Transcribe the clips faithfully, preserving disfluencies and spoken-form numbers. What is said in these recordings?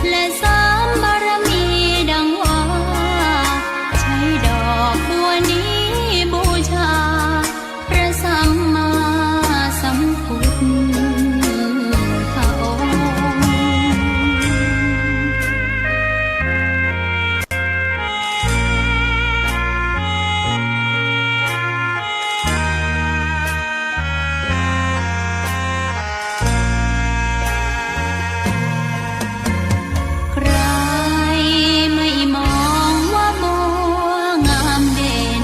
และเสริมบารมีดังว่า ใช้ดอกบัวนี้บูชา พระสัมมาสัมพุทธองค์ ใครไม่มองว่าบัวงามเด่น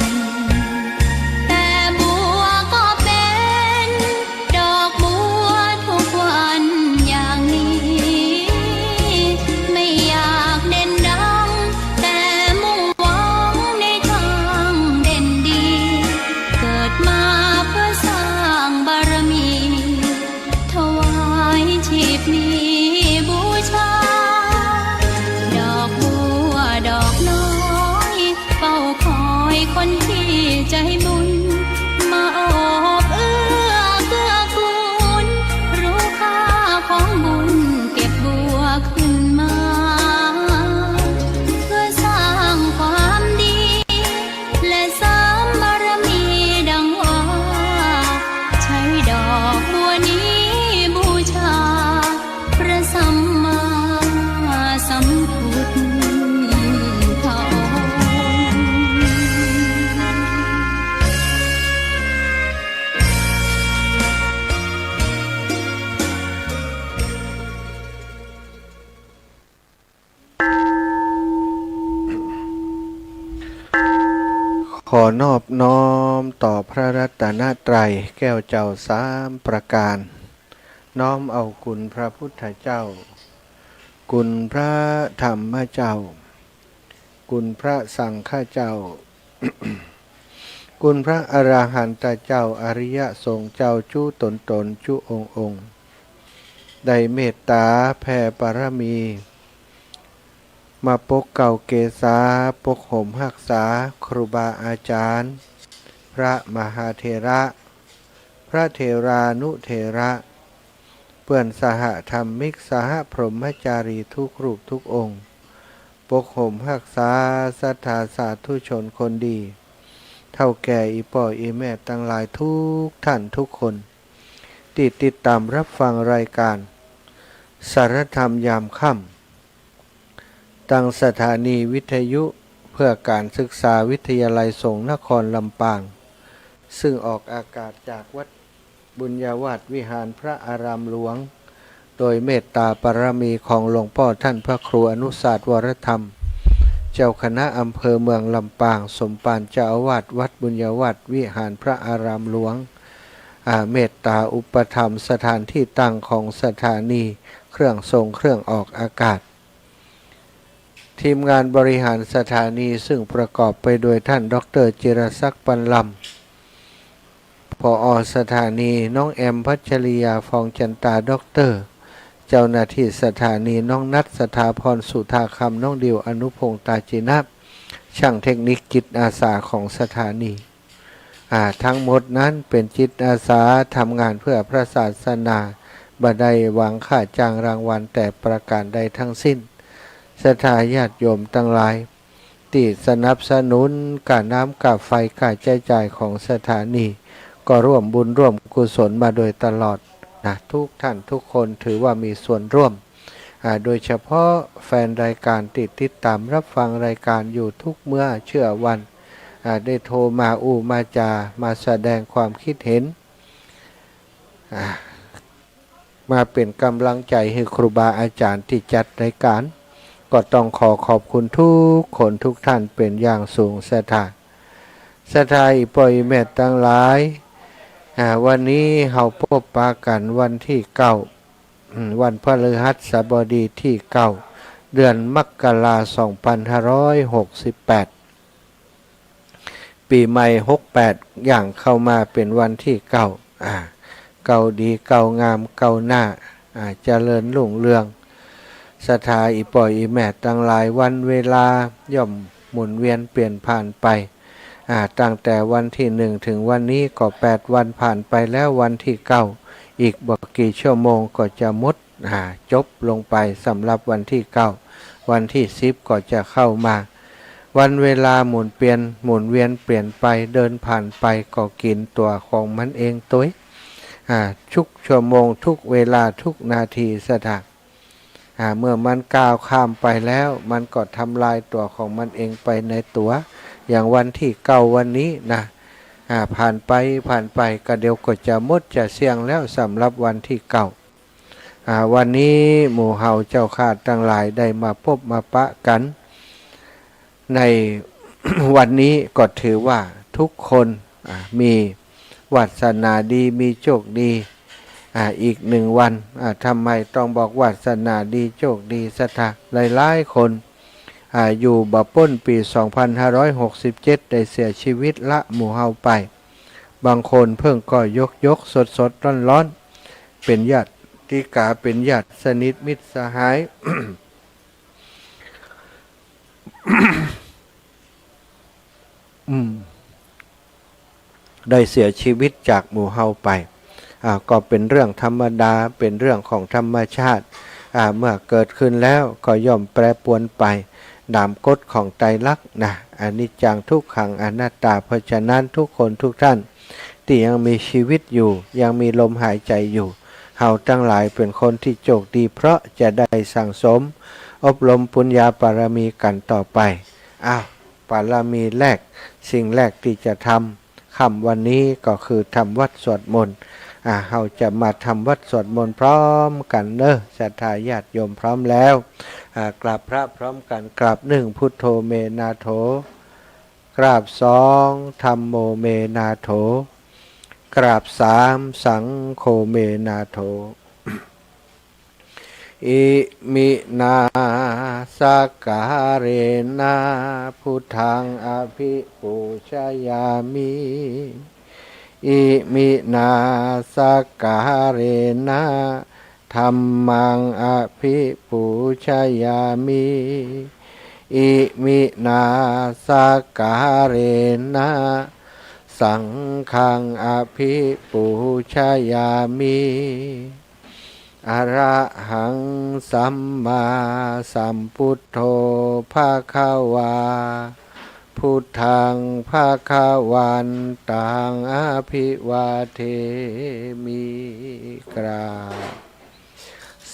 แต่บัวก็เป็นดอกบัวทุกวันอย่างนี้ ไม่อยากเด่นดัง แต่มุ่งหวังในทางเด่นดี เกิดมาเพื่อสร้างบารมี ถวายชีพนี้บูชา ดอกบัวดอกน้อย เฝ้าคอยคนที่ใจบุญ มาโอบเอื้อเกื้อกูล รู้ค่าของบุญเก็บบัวขึ้นมา เพื่อสร้างความดี และเสริมบารมีดังว่า ใช้ดอกบัวนี้บูชา พระสัมมาสัมพุทธองค์ ขอนอบน้อมต่อพระรัตนตรัยแก้วเจ้าสามประการ น้อมเอาคุณพระพุทธเจ้า คุณพระธรรมเจ้า คุณพระสังฆเจ้า คุณพระอรหันตเจ้า อริยสงฆ์เจ้า จุ๊ต๋นต๋น จุ๊องค์องค์ ได้เมตต๋าแผ่บารมี มาปกเกล้าเกษา ปกห่มฮักษาครูบาอาจารย์ พระมหาเถระ พระเถรานุเถระ เปื้อนสหธรรมิก สหพรหมจารีทุกรูปทุกองค์ ปกห่มฮักษาศรัทธาสาธุชนคนดี เฒ่าแก่อี่ป้ออี่แม่ตังหลายทุกท่านทุกคน ตี้ติดต๋ามฮับฟังรายก๋านสารธรรมยามค่ำ ตางสถานีวิทยุเพื่อก๋านศึกษาวิทยาลัยสงฆ์นครลำปาง ซึ่งออกอากาศจากวัดบุญญาวาสวิหารพระอารามหลวง โดยเมตต๋าบารมีของหลวงป้อท่านพระครูอนุศาสน์ วรธรรม เจ้าคณะอำเภอเมืองลำปาง สมภารเจ้าอาวาสวัดบุญญาวาสวิหารพระอารามหลวง อา เมตต๋าอุปถัมภ์สถานที่ตั้งของสถานี เครื่องส่งเครื่องออกอากาศ ทีมงานบริหารสถานีซึ่งประกอบไปโดยท่านด็อกเตอร์จิรศักดิ์ ปันลำ ผอ.สถานี น้องแอม พัชริยา ฟองจันตา ด็อกเตอร์ เจ้าหน้าที่สถานี น้องนัท สถาพร สุธาคำ น้องดิว อนุพงษ์ ตาจินะ ช่างเทคนิคจิตอาสาของสถานี อ่า ทั้งหมดนั้นเป๋นจิตอาสาทำงานเพื่อพระศาสนา บ่ได้หวังค่าจ้างรางวัลแต่ประการใดทั้งสิ้น ศรัทธาญาติโยมตังหลาย ตี้สนับสนุนก้าน้ำก้าไฟก้าใจ๊จ่ายของสถานี ก็ร่วมบุญร่วมกุศลมาโดยตลอดนะ ทุกท่านทุกคนถือว่ามีส่วนร่วม อ่า โดยเฉพาะแฟนรายก๋านตี้ติดต๋ามฮับฟังรายก๋านอยู่ทุกเมื่อเชื่อวัน อ่า ได้โทรมาอู้มาจ๋า มาแสดงความคิดเห็น อ่า มาเป๋นก๋ำลังใจ๋หื้อครูบาอาจ๋ารย์ตี้จัดรายก๋าน ก็ต้องขอขอบคุณทุกคนทุกท่านเป๋นอย่างสูง ศรัทธา ศรัทธาอี่ป้ออี่แม่ตังหลาย อ่า วันนี้เฮาปบปะกั๋นวันตี้เก้า อืม วันพฤหัสบดีตี้เก้า เดือนมกรา สองปันห้าร้อยหกสิบแปด ปี๋ใหม่หกแปด ย่างเข้ามาเป๋นวันตี้เก้า อ่า เก้าดี เก้างาม เก้าหน้า อ่า เจริญรุ่งเรือง ศรัทธาอี่ป้ออี่แม่ตังหลาย วันเวลาย่อมหมุนเวียนเปลี่ยนผ่านไป อ่า ตั้งแต่วันตี้หนึ่งถึงวันนี้ก็แปดวันผ่านไปแล้ว วันตี้เก้า อีกบ่กี่ชั่วโมงก็จะหมด อ่า จบลงไปสำหรับวันที่เก้า วันที่สิบก็จะเข้ามา วันเวลาหมุนเปลี่ยน หมุนเวียนเปลี่ยนไป เดินผ่านไปก็กิ๋นตั๋วของมันเองตวย อ่า ทุกชั่วโมง ทุกเวลา ทุกนาที ศรัทธา อ่า เมื่อมันก้าวข้ามไปแล้ว มันก็ทำลายตั๋วของมันเองไปในตั๋ว อย่างวันที่เก้าวันนี้นะ อ่า ผ่านไป ผ่านไป ก็เดี๋ยวก็จะหมดจะเสี้ยงแล้วสำหรับวันที่เก้า อ่า วันนี้หมู่เฮาเจ้าข้าตังหลายได้มาพบมาปะกั๋น ในวันนี้ก็ถือว่าทุกคน อ่า มีวาสนาดี มีโชคดี อ่า อีกหนึ่งวัน อ่า ทำไมต้องบอกวาสนาดี โชคดี ศรัทธา หลายๆ คน อ่า อยู่บ่ป๊นปี๋สองพันห้าร้อยหกสิบเจ็ด ได้เสียชีวิตละหมู่เฮาไป บางคนเพิ่งก็หยกๆ สดๆ ฮ้อนๆ เป๋นญาติกา เป๋นญาติสนิทมิตรสหาย อืม ได้เสียชีวิตจากหมู่เฮาไป อ่า ก็เป๋นเรื่องธรรมดา เป๋นเรื่องของธรรมชาติ อ่า เมื่อเกิดขึ้นแล้วก็ย่อมแปรปรวนไปต๋ามกฎของไตรลักษณ์นะ อนิจจัง ทุกขัง อนัตตา เพราะฉะนั้นทุกคนทุกท่านตี้ยังมีชีวิตอยู่ ยังมีลมหายใจอยู่ เฮาตังหลายเป๋นคนตี้โชคดี เพราะจะได้สั่งสมอบรมปุญญาปารมีกั๋นต่อไป อ้าว ปารมีแรก สิ่งแรกตี้จะทำ ค่ำวันนี้ก็คือทำวัตรสวดมนต์ อ่า เฮาจะมาทำวัตรสวดมนต์พร้อมกั๋นเนาะ ศรัทธาญาติโยมพร้อมแล้ว อ่า กราบพระพร้อมกั๋น กราบหนึ่ง พุทโธเมนาโถ กราบสอง ธัมโมเมนาโถ กราบสาม สังโฆเมนาโถ อิมินา สักการะนะ พุทธัง อภิปูชยามิ อิมินา สักการะนะ ธัมมัง อภิปูชยามิ อิมินา สักการะนะ สังฆัง อภิปูชยามิ อะระหัง สัมมาสัมพุทโธ ภะคะวา พุทธัง ภะคะวันตัง อะภิวาเทมิ กราบ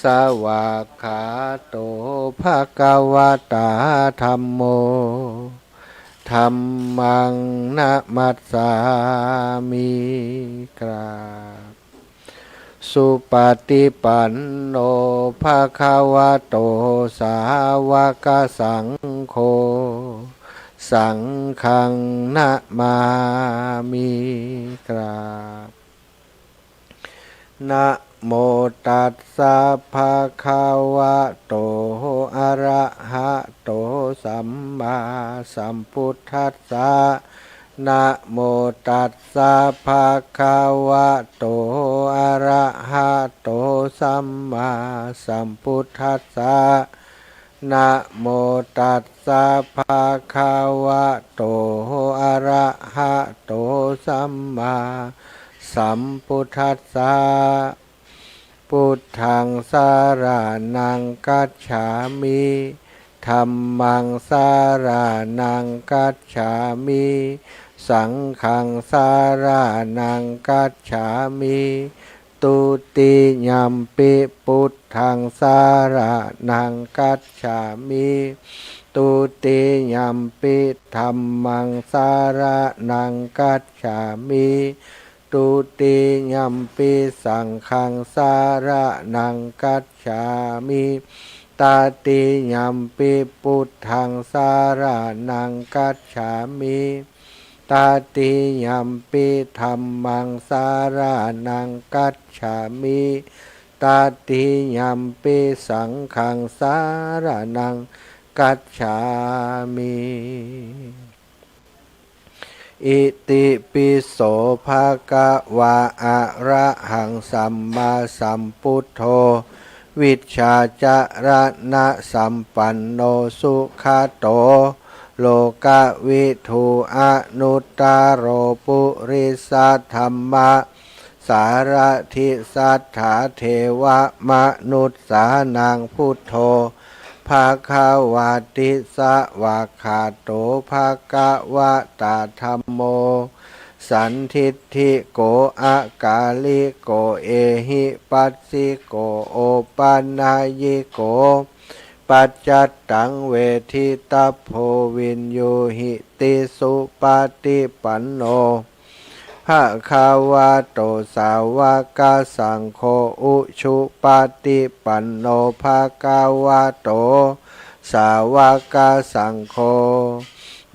สวากขาโต ภะคะวะตา ธัมโม ธัมมัง นะมัสสามิ กราบ สุปฏิปันโน ภะคะวะโต สาวกสังโฆ สังฆัง นะมามิ กราบ นะโมตัสสะ ภะคะวะโต อะระหะโต สัมมาสัมพุทธัสสะ นะโมตัสสะ ภะคะวะโต อะระหะโต สัมมาสัมพุทธัสสะ นะโมตัสสะ ภะคะวะโต อะระหะโต สัมมาสัมพุทธัสสะ พุทธัง สะระณัง คัจฉามิ ธัมมัง สะระณัง คัจฉามิ สังฆัง สะระณัง คัจฉามิ ทุติยัมปิ พุทธัง สะระณัง คัจฉามิ ทุติยัมปิ ธัมมัง สะระณัง คัจฉามิ ทุติยัมปิ สังฆัง สะระณัง คัจฉามิ ตติยัมปิ พุทธัง สะระณัง คัจฉามิ ตติยัมปิ ธัมมัง สะระณัง คัจฉามิ ตติยัมปิ สังฆัง สะระณัง คัจฉามิ อิติปิโส ภะคะวา อะระหัง สัมมาสัมพุทโธ วิชชาจะระณะสัมปันโน สุขะโต โลกะวิทู อนุตตะโร ปุริสะธัมมะ สารถิสัตถาเทวมนุสสานังพุทโธ ภะคะวาติ สะวากขาโต ภะคะวะตะธัมโม สันทิฏฐิโก อะกาลิโก เอหิปัสสิโก โอปะนัยยิโก ปัจจัตตัง เวทิตัพโพ วิญญูหิติ สุปะฏิปันโน ภะคะวะโต สาวะกะสังโฆ อุชุปะฏิปันโน ภะคะวะโต สาวะกะสังโฆ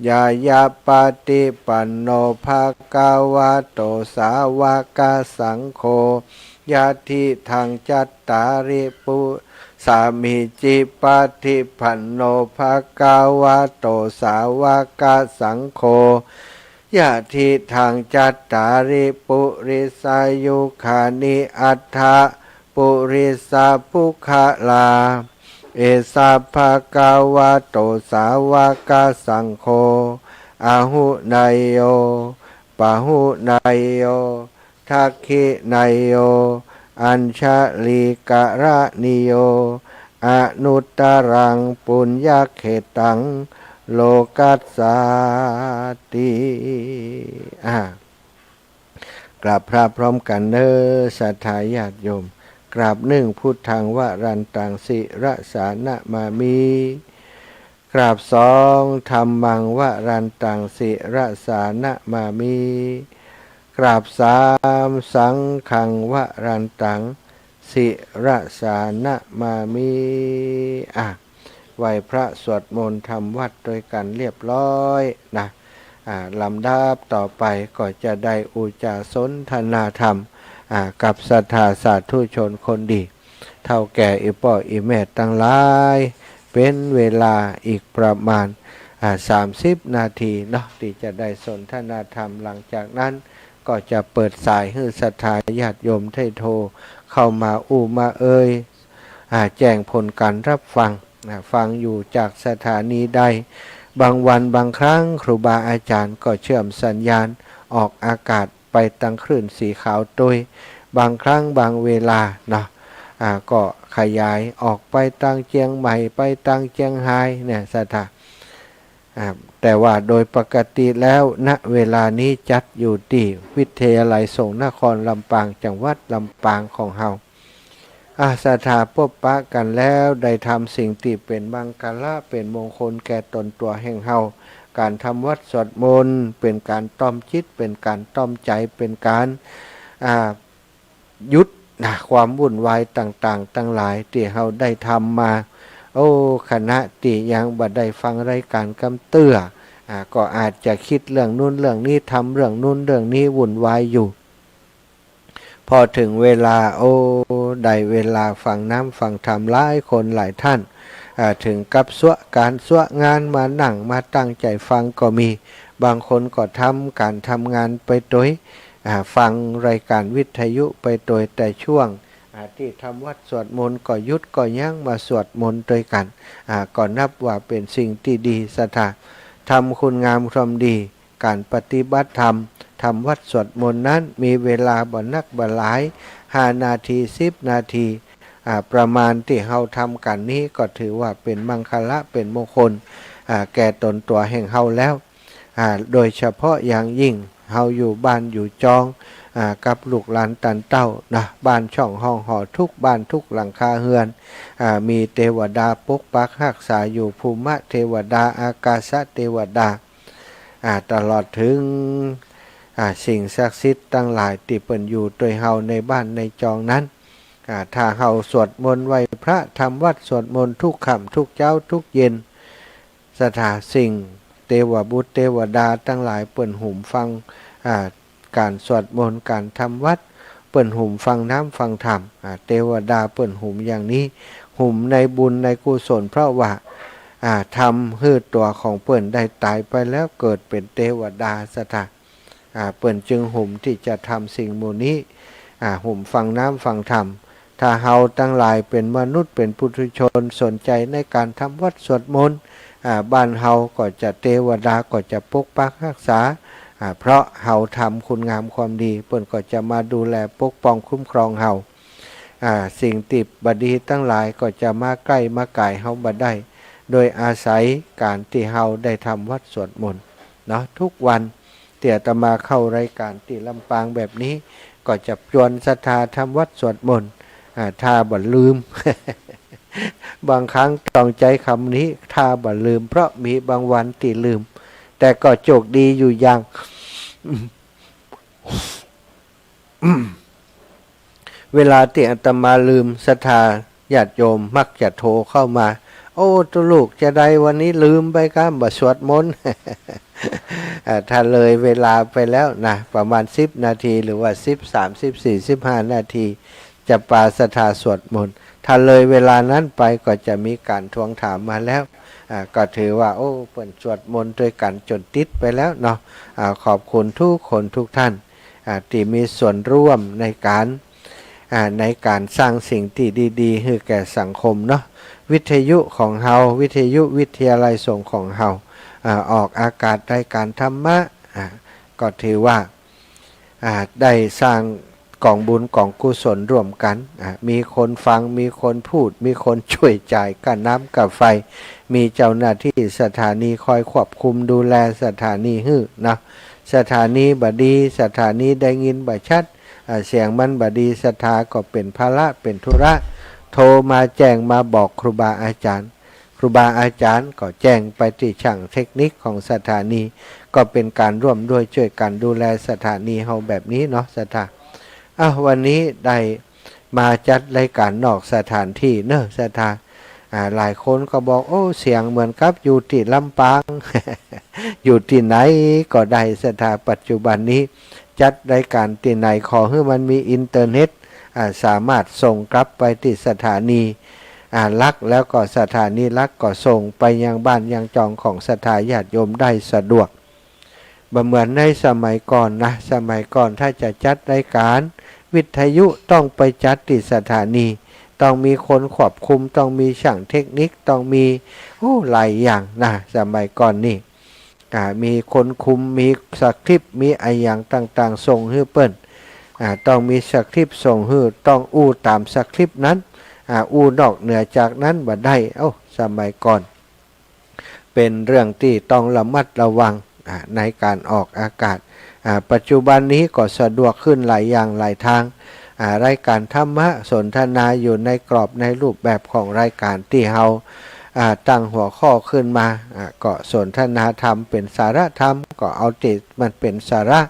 ญาณะปะฏิปันโน ภะคะวะโต สาวะกะสังโฆ ยะทิตัง จัตตาริ ปุ สามีจิ ปะฏิปันโน ภะคะวะโต สาวะกะสังโฆ ยะทิตัง จัตตาริ ปุริสายุคานิ อัตถะ ปุริสะปุคคละ เอสะ ภะคะวะโต สาวะกะสังโฆ อาหุเนยโย ปะหุเนยโย ทักขิเนยโย อัญชลีกะระณีโย อนุตตรัง ปุญญะเขตัง โลกัสสาติ อ่า กราบพระพร้อมกั๋นเน่อ ศรัทธาญาติโยม กราบนึ่ง พุทธัง วรันตัง ศิระสานะมามิ กราบสอง ธัมมัง วรันตัง ศิระสานะมามิ กราบสาม สังฆัง วรันตัง ศิระสานะมามิ อ่ะ ไหว้พระสวดมนต์ทำวัตรโดยกั๋นเรียบร้อยนะ อ่า ลำดับต่อไปก็จะได้อุจจาสนทนาธรรม อ่า กับศรัทธาสาธุชนคนดี เฒ่าแก่อี่ป้ออี่แม่ตังหลาย เป๋นเวลาอีกประมาณ อ่า สามสิบนาทีเนาะ ตี้จะได้สนทนาธรรม หลังจากนั้นก็จะเปิดสายหื้อศรัทธาญาติโยมได้โทรเข้ามาอู้มาเอ่ย อ่า แจ้งผลก๋านรับฟัง อ่า ฟังอยู่จากสถานีใด บางวันบางครั้งครูบาอาจ๋ารย์ก็เชื่อมสัญญาณออกอากาศไปตางคลื่นสีขาวตวย บางครั้งบางเวลาเนาะ อ่า ก็ขยายออกไปตางเจียงใหม่ ไปตางเจียงฮายเนี่ย ศรัทธา อ่า แต่ว่าโดยปกติแล้ว ณ เวลานี้จัดอยู่ตี้วิทยาลัยสงฆ์นครลำปาง จังหวัดลำปางของเฮา อ่า ศรัทธา ปบปะกั๋นแล้ว ได้ทำสิ่งตี้เป๋นมังคละ เป๋นมงคลแก่ต๋นตั๋วแห่งเฮา ก๋านทำวัตรสวดมนต์ เป๋นก๋านต้อมจิต เป๋นก๋านต้อมใจ๋ เป๋นก๋าน อ่า หยุดนะ ความวุ่นวายต่างๆ ตังหลายตี้เฮาได้ทำมา โอ้ ขณะตี้ยังบ่ได้ฟังรายก๋านกำเตื้อ อ่า ก็อาจจะกึ๊ดเรื่องนู้นเรื่องนี้ ทำเรื่องนู้นเรื่องนี้ วุ่นวายอยู่ พอเถิงเวลา โอ้ ได้เวลาฟังน้ำฟังธรรม หลายคนหลายต้าน อ่า เถิงกับเซาะก๋านเซาะงาน มานั่งมาตั้งใจ๋ฟังก็มี บางคนก็ทำก๋านทำงานไปตวย อ่า ฟังรายก๋านวิทยุไปตวย แต่ช่วง อ่า ตี้ทำวัตรสวดมนต์ก็หยุดก็ยั้งมาสวดมนต์ตวยกั๋น อ่า ก็นับว่าเป๋นสิ่งตี้ดี ศรัทธา ทำคุณงามความดี ก๋านปฏิบัติธรรม ทำวัตรสวดมนต์นั้น มีเวลาบ่นักบ่หลาย ห้านาที สิบนาที อ่า ประมาณตี้เฮาทำกั๋นนี้ ก็ถือว่าเป๋นมังคละ เป๋นมงคล อ่า แก่ต๋นตั๋วแห่งเฮาแล้ว อ่า โดยเฉพาะอย่างยิ่ง เฮาอยู่บ้านอยู่จอง อ่า กับลูกหลานต้านเต้านะ บ้านช่องห้องหอ ทุกบ้านทุกหลังคาเฮือน อ่า มีเตวดาปกปักฮักษาอยู่ ภูมิเตวดา อากาสะเตวดา อ่า ตลอดเถิง อ่า สิ่งศักดิ์สิทธิ์ตังหลายตี้เปิ้นอยู่ตวยเฮาในบ้านในจองนั้น อ่า ถ้าเฮาสวดมนต์ไหว้พระ ทำวัตรสวดมนต์ทุกค่ำทุกเจ๊าทุกเย็น ศรัทธา สิ่งเตวบุตรเตวดาตังหลายเปิ้นหุมฟัง อ่า ก๋านสวดมนต์ ก๋านทำวัตร เปิ้นหุมฟังน้ำฟังธรรม อ่า เตวดาเปิ้นหุมอย่างนี้ หุมในบุญในกุศล เพราะว่า อ่า ทำหื้อตั๋วของเปิ้นได้ต๋ายไปแล้วเกิดเป๋นเตวดา ศรัทธา อ่า เปิ้นจึงหุมตี้จะทำสิ่งหมู่นี้ อ่า หุมฟังน้ำฟังธรรม ถ้าเฮาตังหลายเป๋นมนุษย์ เป๋นปุถุชน สนใจ๋ในก๋านทำวัตรสวดมนต์ อ่า บ้านเฮาก็จะ เตวดาก็จะปกปักฮักษา อ่า เพราะเฮาทำคุณงามความดี เปิ้นก็จะมาดูแลปกป้องคุ้มครองเฮา อ่า สิ่งตี้บ่ดีตังหลายก็จะมาใก้มาก๋ายเฮาบ่ได้ โดยอาศัยก๋านตี้เฮาได้ทำวัตรสวดมนต์เนาะ ทุกวันตี้อาตมาเข้ารายก๋านตี้ลำปางแบบนี้ ก็จะจวนศรัทธาทำวัตรสวดมนต์ อ่า ถ้าบ่ลืม บางครั้งต้องใจ๊กำนี้ ถ้าบ่ลืม เพราะมีบางวันตี้ลืม แต่ก็โจคดีอยู่อย่าง เวลาตี้อาตมาลืม ศรัทธาญาติโยมมักจะโทรเข้ามา "โอ้ ตุ๊ลูกจาใดวันนี้ลืมไปกำ บ่สวดมนต์" อ่า ถ้าเลยเวลาไปแล้วนะ ประมาณสิบนาที หรือว่าสิบ สามสิบ สี่ สิบห้านาที จะปาศรัทธาสวดมนต์ ถ้าเลยเวลานั้นไปก็จะมีก๋านทวงถามมาแล้ว อ่า ก็ถือว่า โอ้ เปิ้นสวดมนต์ตวยกั๋นจ๋นติดไปแล้วเนาะ อ่า ขอบคุณทุกคนทุกท่าน อ่า ตี้มีส่วนร่วมในก๋าน อ่า ในก๋านสร้างสิ่งตี้ดีๆ หื้อแก่สังคมเนาะ วิทยุของเฮา วิทยุวิทยาลัยสงฆ์ของเฮา อ่า ออกอากาศรายก๋านธรรมะ อ่า ก็ถือว่า อ่า ได้สร้างก๋องบุญก๋องกุศลร่วมกั๋น อ่า มีคนฟัง มีคนพูด มีคนจ้วยจ่ายก้าน้ำก้าไฟ มีเจ้าหน้าตี้สถานีคอยควบคุมดูแลสถานีหื้อเนาะ สถานีบ่ดี สถานีได้ยินบ่ชัด อ่า เสียงมันบ่ดี ศรัทธาก็เป๋นภาระ เป๋นธุระ โทรมาแจ้งมาบอกครูบาอาจ๋ารย์ ครูบาอาจ๋ารย์ก็แจ้งไปตี้ช่างเทคนิคของสถานี ก็เป๋นก๋านร่วมด้วยจ้วยกั๋นดูแลสถานีเฮาแบบนี้เนาะ ศรัทธา อ้าว วันนี้ได้มาจัดรายก๋านนอกสถานตี้เนาะ ศรัทธา อ่า หลายคนก็บอก โอ้ เสียงเหมือนกับอยู่ตี้ลำปาง อยู่ตี้ไหนก็ได้ ศรัทธา ปัจจุบันนี้ จัดรายก๋านตี้ไหน ขอหื้อมันมีอินเทอร์เน็ต อ่า สามารถส่งกลับไปตี้สถานี อ่า หลัก แล้วก็สถานีหลักก็ส่งไปยังบ้านยังจองของศรัทธาญาติโยมได้สะดวก บ่เหมือนในสมัยก่อนนะ สมัยก่อนถ้าจะจัดรายก๋านวิทยุต้องไปจัดตี้สถานี ต้องมีคนควบคุม ต้องมีช่างเทคนิค ต้องมี โอ้ หลายอย่างนะ สมัยก่อนนี่ อ่า มีคนคุม มีสคริปต์ มีอะหยังต่างๆ ส่งหื้อเปิ้น อ่า ต้องมีสคริปต์ส่งหื้อ ต้องอู้ต๋ามสคริปต์นั้น อ่า อู้นอกเหนือจากนั้นบ่ได้ เอ้า สมัยก่อน เป๋นเรื่องตี้ต้องระมัดระวัง อ่า ในก๋านออกอากาศ อ่า ปัจจุบันนี้ก็สะดวกขึ้นหลายอย่างหลายตาง อ่า รายก๋านธรรมะสนทนาอยู่ในกรอบในรูปแบบของรายก๋านตี้เฮา อ่า ตั้งหัวข้อขึ้นมา อ่า ก็สนทนาธรรมเป๋นสาระธรรม ก็เอาตี้มันเป๋นสาระ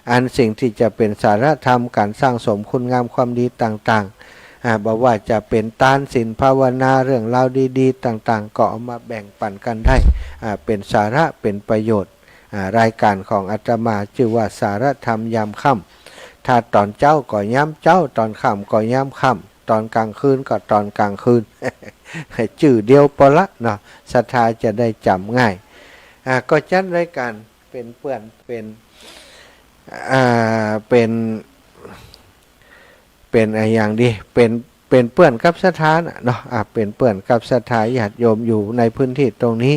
อันสิ่งตี้จะเป๋นสาระธรรม ก๋านสร้างสมคุณงามความดีต่างๆ อ่า บ่ว่าจะเป๋นตานศีลภาวนา เรื่องราวดีๆ ต่างๆ ก็เอามาแบ่งปั๋นกั๋นได้ อ่า เป๋นสาระ เป๋นประโยชน์ อ่า รายก๋านของอาตมาจื้อว่าสาระธรรมยามค่ำ ถ้าต๋อนเจ๊าก็ยามเจ๊า ต๋อนค่ำก็ยามค่ำ ต๋อนก๋างคืนก็ต๋อนก๋างคืน จื้อเดียวปอละเนาะ ศรัทธาจะได้จ๋ำง่าย อ่า ก็จัดรายก๋านเป๋นเปื้อน เป๋น อ่า เป๋น เป๋นอะหยังดี เป๋น เป๋นเปื้อนกับศรัทธาน่ะเนาะ อ่า เป๋นเปื้อนกับศรัทธาญาติโยมอยู่ในพื้นตี้ตรงนี้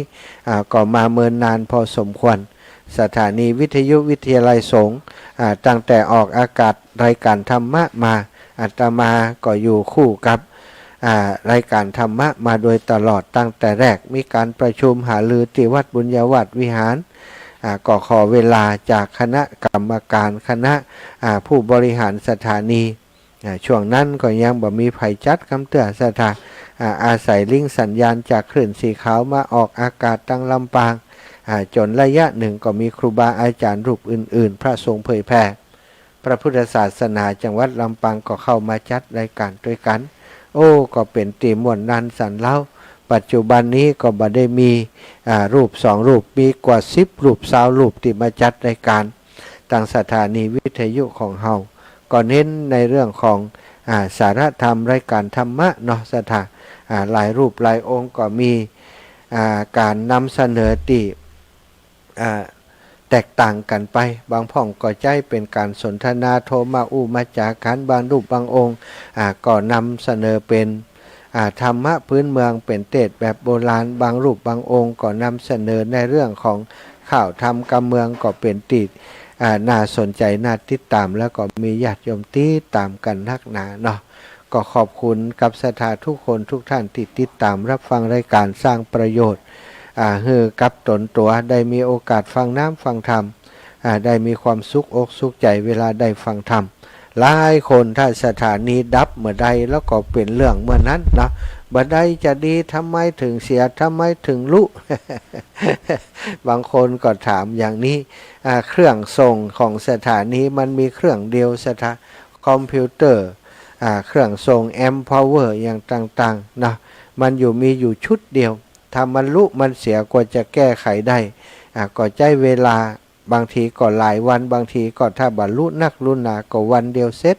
อ่า ก็มาเมินนานพอสมควร สถานีวิทยุวิทยาลัยสงฆ์ อ่า ตั้งแต่ออกอากาศรายก๋านธรรมะมา อาตมาก็อยู่คู่กับ อ่า รายก๋านธรรมะมาโดยตลอดตั้งแต่แรก มีก๋านประชุมหารือตี้วัดบุญญาวาสวิหาร อ่า ก็ขอเวลาจากคณะกรรมการ คณะ อ่า ผู้บริหารสถานี อ่า ช่วงนั้นก็ยังบ่มีใผจัดกำเตื้อ ศรัทธา อ่า อาศัยลิงก์สัญญาณจากคลื่นสีขาวมาออกอากาศตางลำปาง อ่า จ๋นระยะหนึ่งก็มีครูบาอาจ๋ารย์รูปอื่นๆ พระสงฆ์เผยแผ่พระพุทธศาสนาจังหวัดลำปางก็เข้ามาจัดรายก๋านตวยกั๋น โอ้ ก็เป๋นตี้ม่วนนันสันเล้า ปัจจุบันนี้ก็บ่ได้มี อ่า รูปสองรูป มีกว่าสิบรูป ซาวรูปตี้มาจัดรายก๋าน ตางสถานีวิทยุของเฮา ก็เน้นในเรื่องของ อ่า สาระธรรม รายก๋านธรรมะเนาะ ศรัทธา อ่า หลายรูปหลายองค์ก็มี อ่า ก๋านนำเสนอตี้ อ่า แตกต่างกั๋นไป บางพ่องก็ใจ๊เป๋นก๋านสนทนา โทรมาอู้มาจ๋ากั๋น บางรูปบางองค์ อ่า ก็นำเสนอเป๋น อ่า ธรรมะพื้นเมือง เป๋นเตสน์แบบโบราณ บางรูปบางองค์ก็นำเสนอในเรื่องของ ข่าวธรรมกำเมืองก็เป๋นตี้ อ่า น่าสนใจ๋ น่าติดต๋าม แล้วก็มีญาติโยมติดต๋ามกั๋นนักหนาเนาะ ก็ขอบคุณกับศรัทธาทุกคนทุกท่านตี้ติดต๋ามรับฟังรายก๋านสร้างประโยชน์ อ่า หื้อกับต๋นตั๋ว ได้มีโอกาสฟังน้ำฟังธรรม อ่า ได้มีความสุขอกสุขใจ๋เวลาได้ฟังธรรม หลายคนถ้าสถานีดับเมื่อใดแล้วก็เป๋นเรื่องเมื่อนั้นเนาะ บ่าใดจะดี ทำไมถึงเสีย ทำไมถึงลุ บางคนก็ถามอย่างนี้ อ่า เครื่องส่งของสถานีมันมีเครื่องเดียวศรัทธา คอมพิวเตอร์ อ่า เครื่องส่งแอมพาวเวอร์อย่างต่างๆ เนาะ มันอยู่ มีอยู่ชุดเดียว ถ้ามันลุมันเสียกว่าจะแก้ไขได้ อ่า ก็ใจ๊เวลา บางทีก็หลายวัน บางทีก็ถ้าบ่าลุนักลุหนาก็วันเดียวเสร็จ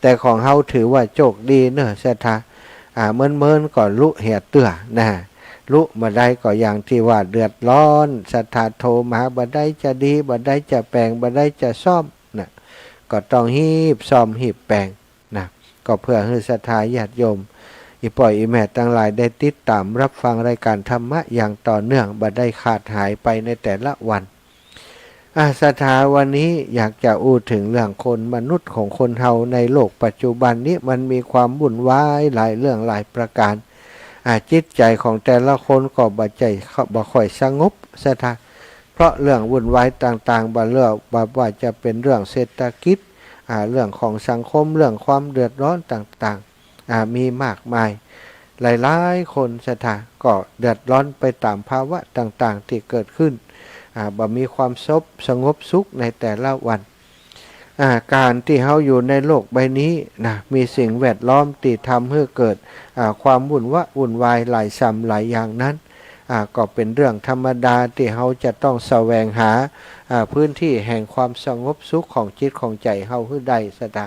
แต่ของเฮาถือว่าโชคดีเนาะศรัทธา อ่า เมินๆ ก็ลุเหียเตื้อนะ ลุบ่าใดก็อย่างตี้ว่าเดือดร้อน ศรัทธาโทรมา บ่าใดจะดี บ่าใดจะแป๋ง บ่าใดจะซ่อมนะ ก็ต้องฮีบซ่อมฮีบแป๋งนะ ก็เพื่อหื้อศรัทธาญาติโยม อี่ป้ออี่แม่ตังหลายได้ติดต๋ามรับฟังรายก๋านธรรมะอย่างต่อเนื่อง บ่าใดขาดหายไปในแต่ละวัน อ่า ศรัทธาวันนี้อยากจะอู้เถิงเรื่องคนมนุษย์ของคนเฮาในโลกปัจจุบันนี้ มันมีความวุ่นวายหลายเรื่องหลายประก๋าน อ่า จิตใจ๋ของแต่ละคนก็บ่ใจ้ บ่ค่อยสงบศรัทธา เพราะเรื่องวุ่นวายต่างๆ บ่าเรื่อง บ่าว่าจะเป๋นเรื่องเศรษฐกิจ อ่า เรื่องของสังคม เรื่องความเดือดร้อนต่างๆ อ่า มีมากมาย หลายๆ คนศรัทธาก็เดือดร้อนไปต๋ามภาวะต่างๆ ตี้เกิดขึ้น อ่า บ่มีความสบ สงบสุขในแต่ละวัน อ่า ก๋านตี้เฮาอยู่ในโลกใบนี้นะ มีสิ่งแวดล้อมตี้ทำหื้อเกิด อ่า ความวุ่นวะวุ่นวายหลายส่ำหลายอย่างนั้น อ่า ก็เป๋นเรื่องธรรมดาตี้เฮาจะต้องแสวงหา อ่า พื้นตี้แห่งความสงบสุขของจิตของใจ๋เฮาหื้อได้ศรัทธา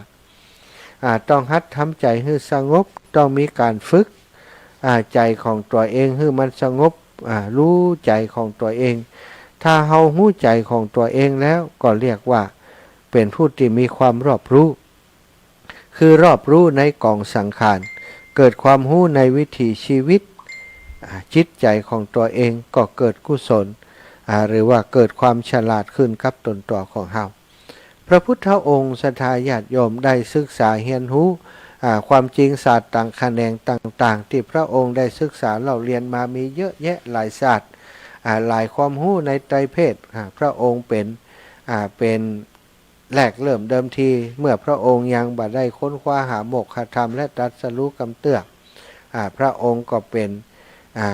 อ่า ต้องหัดทำใจ๋หื้อสงบ ต้องมีก๋านฝึก อ่า ใจ๋ของตั๋วเองหื้อมันสงบ อ่า ฮู้ใจ๋ของตั๋วเอง ถ้าเฮาฮู้ใจ๋ของตั๋วเองแล้วก็เรียกว่าเป๋นผู้ตี้มีความรอบฮู้ คือรอบฮู้ในก๋องสังขาร เกิดความฮู้ในวิถีชีวิต อ่า จิตใจ๋ของตั๋วเองก็เกิดกุศล อ่า หรือว่าเกิดความฉลาดขึ้นกับต๋นตั๋วของเฮา พระพุทธองค์ศรัทธาญาติโยมได้ศึกษาเฮียนฮู้ อ่า ความจริงศาสตร์ต่างแขนงต่างๆ ตี้พระองค์ได้ศึกษาเล่าเรียนมามีเยอะแยะหลายศาสตร์ อ่า หลายความฮู้ในไตรเพศ อ่า พระองค์เป๋น อ่า เป๋นแรกเริ่มเดิมที เมื่อพระองค์ยังบ่ได้ค้นคว้าหาโมกขธรรมและตรัสรู้กำเตื้อ อ่า พระองค์ก็เป๋น อ่า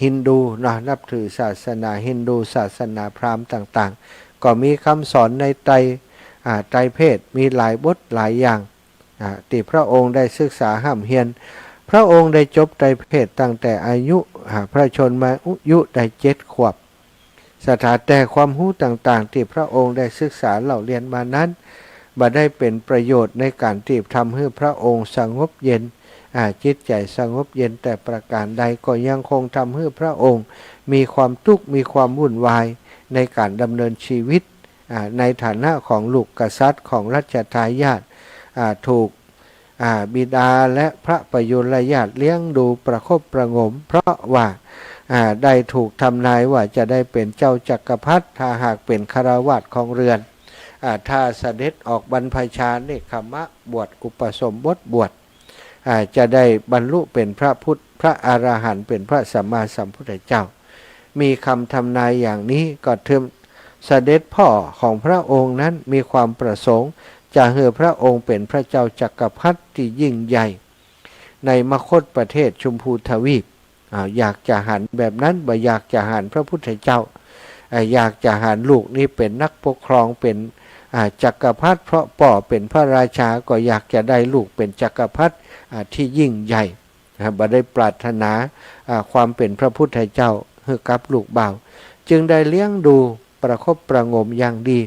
ฮินดูเนาะ นับถือศาสนาฮินดู ศาสนาพราหมณ์ต่างๆ ก็มีกำสอนในไตร อ่า ไตรเพศ มีหลายบทหลายอย่าง อ่า ตี้พระองค์ได้ศึกษาฮ่ำเฮียน พระองค์ได้จบไตรเพศตั้งแต่อายุ อ่า พระชนมายุได้เจ็ดขวบ ศรัทธา แต่ความฮู้ต่างๆ ตี้พระองค์ได้ศึกษาเล่าเรียนมานั้น บ่ได้เป๋นประโยชน์ในก๋านตี้ทำหื้อพระองค์สงบเย็น อ่า จิตใจ๋สงบเย็นแต่ประก๋านใด ก็ยังคงทำหื้อพระองค์มีความตุ๊กข์ มีความวุ่นวายในก๋านดำเนินชีวิต อ่า ในฐานะของลูกกษัตริย์ ของรัชทายาท อ่า ถูก อ่า บิดาและพระประยุรญาติเลี้ยงดูประคบประหงม เพราะว่า อ่า ได้ถูกทำนายว่าจะได้เป๋นเจ้าจักรพรรดิ ถ้าหากเป๋นฆราวาสครองเรือน อ่า ถ้าเสด็จออกบรรพชาเณกขมะ บวชอุปสมบทบวช อ่า จะได้บรรลุเป๋นพระพุทธ พระอรหันต์ เป๋นพระสัมมาสัมพุทธเจ้า มีกำทำนายอย่างนี้ ก็เถิงเสด็จพ่อของพระองค์นั้นมีความประสงค์จะหื้อพระองค์เป๋นพระเจ้าจักรพรรดิตี้ยิ่งใหญ่ ในมคธประเทศชมพูทวีป อ่า อยากจะหันแบบนั้น บ่อยากจะหันพระพุทธเจ้า อ่า อยากจะหันลูกนี้เป๋นนักปกครอง เป๋น อ่า จักรพรรดิ เพราะป้อเป๋นพระราชา ก็อยากจะได้ลูกเป๋นจักรพรรดิ อ่า ตี้ยิ่งใหญ่ อ่า บ่ได้ปรารถนา อ่า ความเป๋นพระพุทธเจ้าหื้อกับลูกบ่าว จึงได้เลี้ยงดูประคบประหงมอย่างดี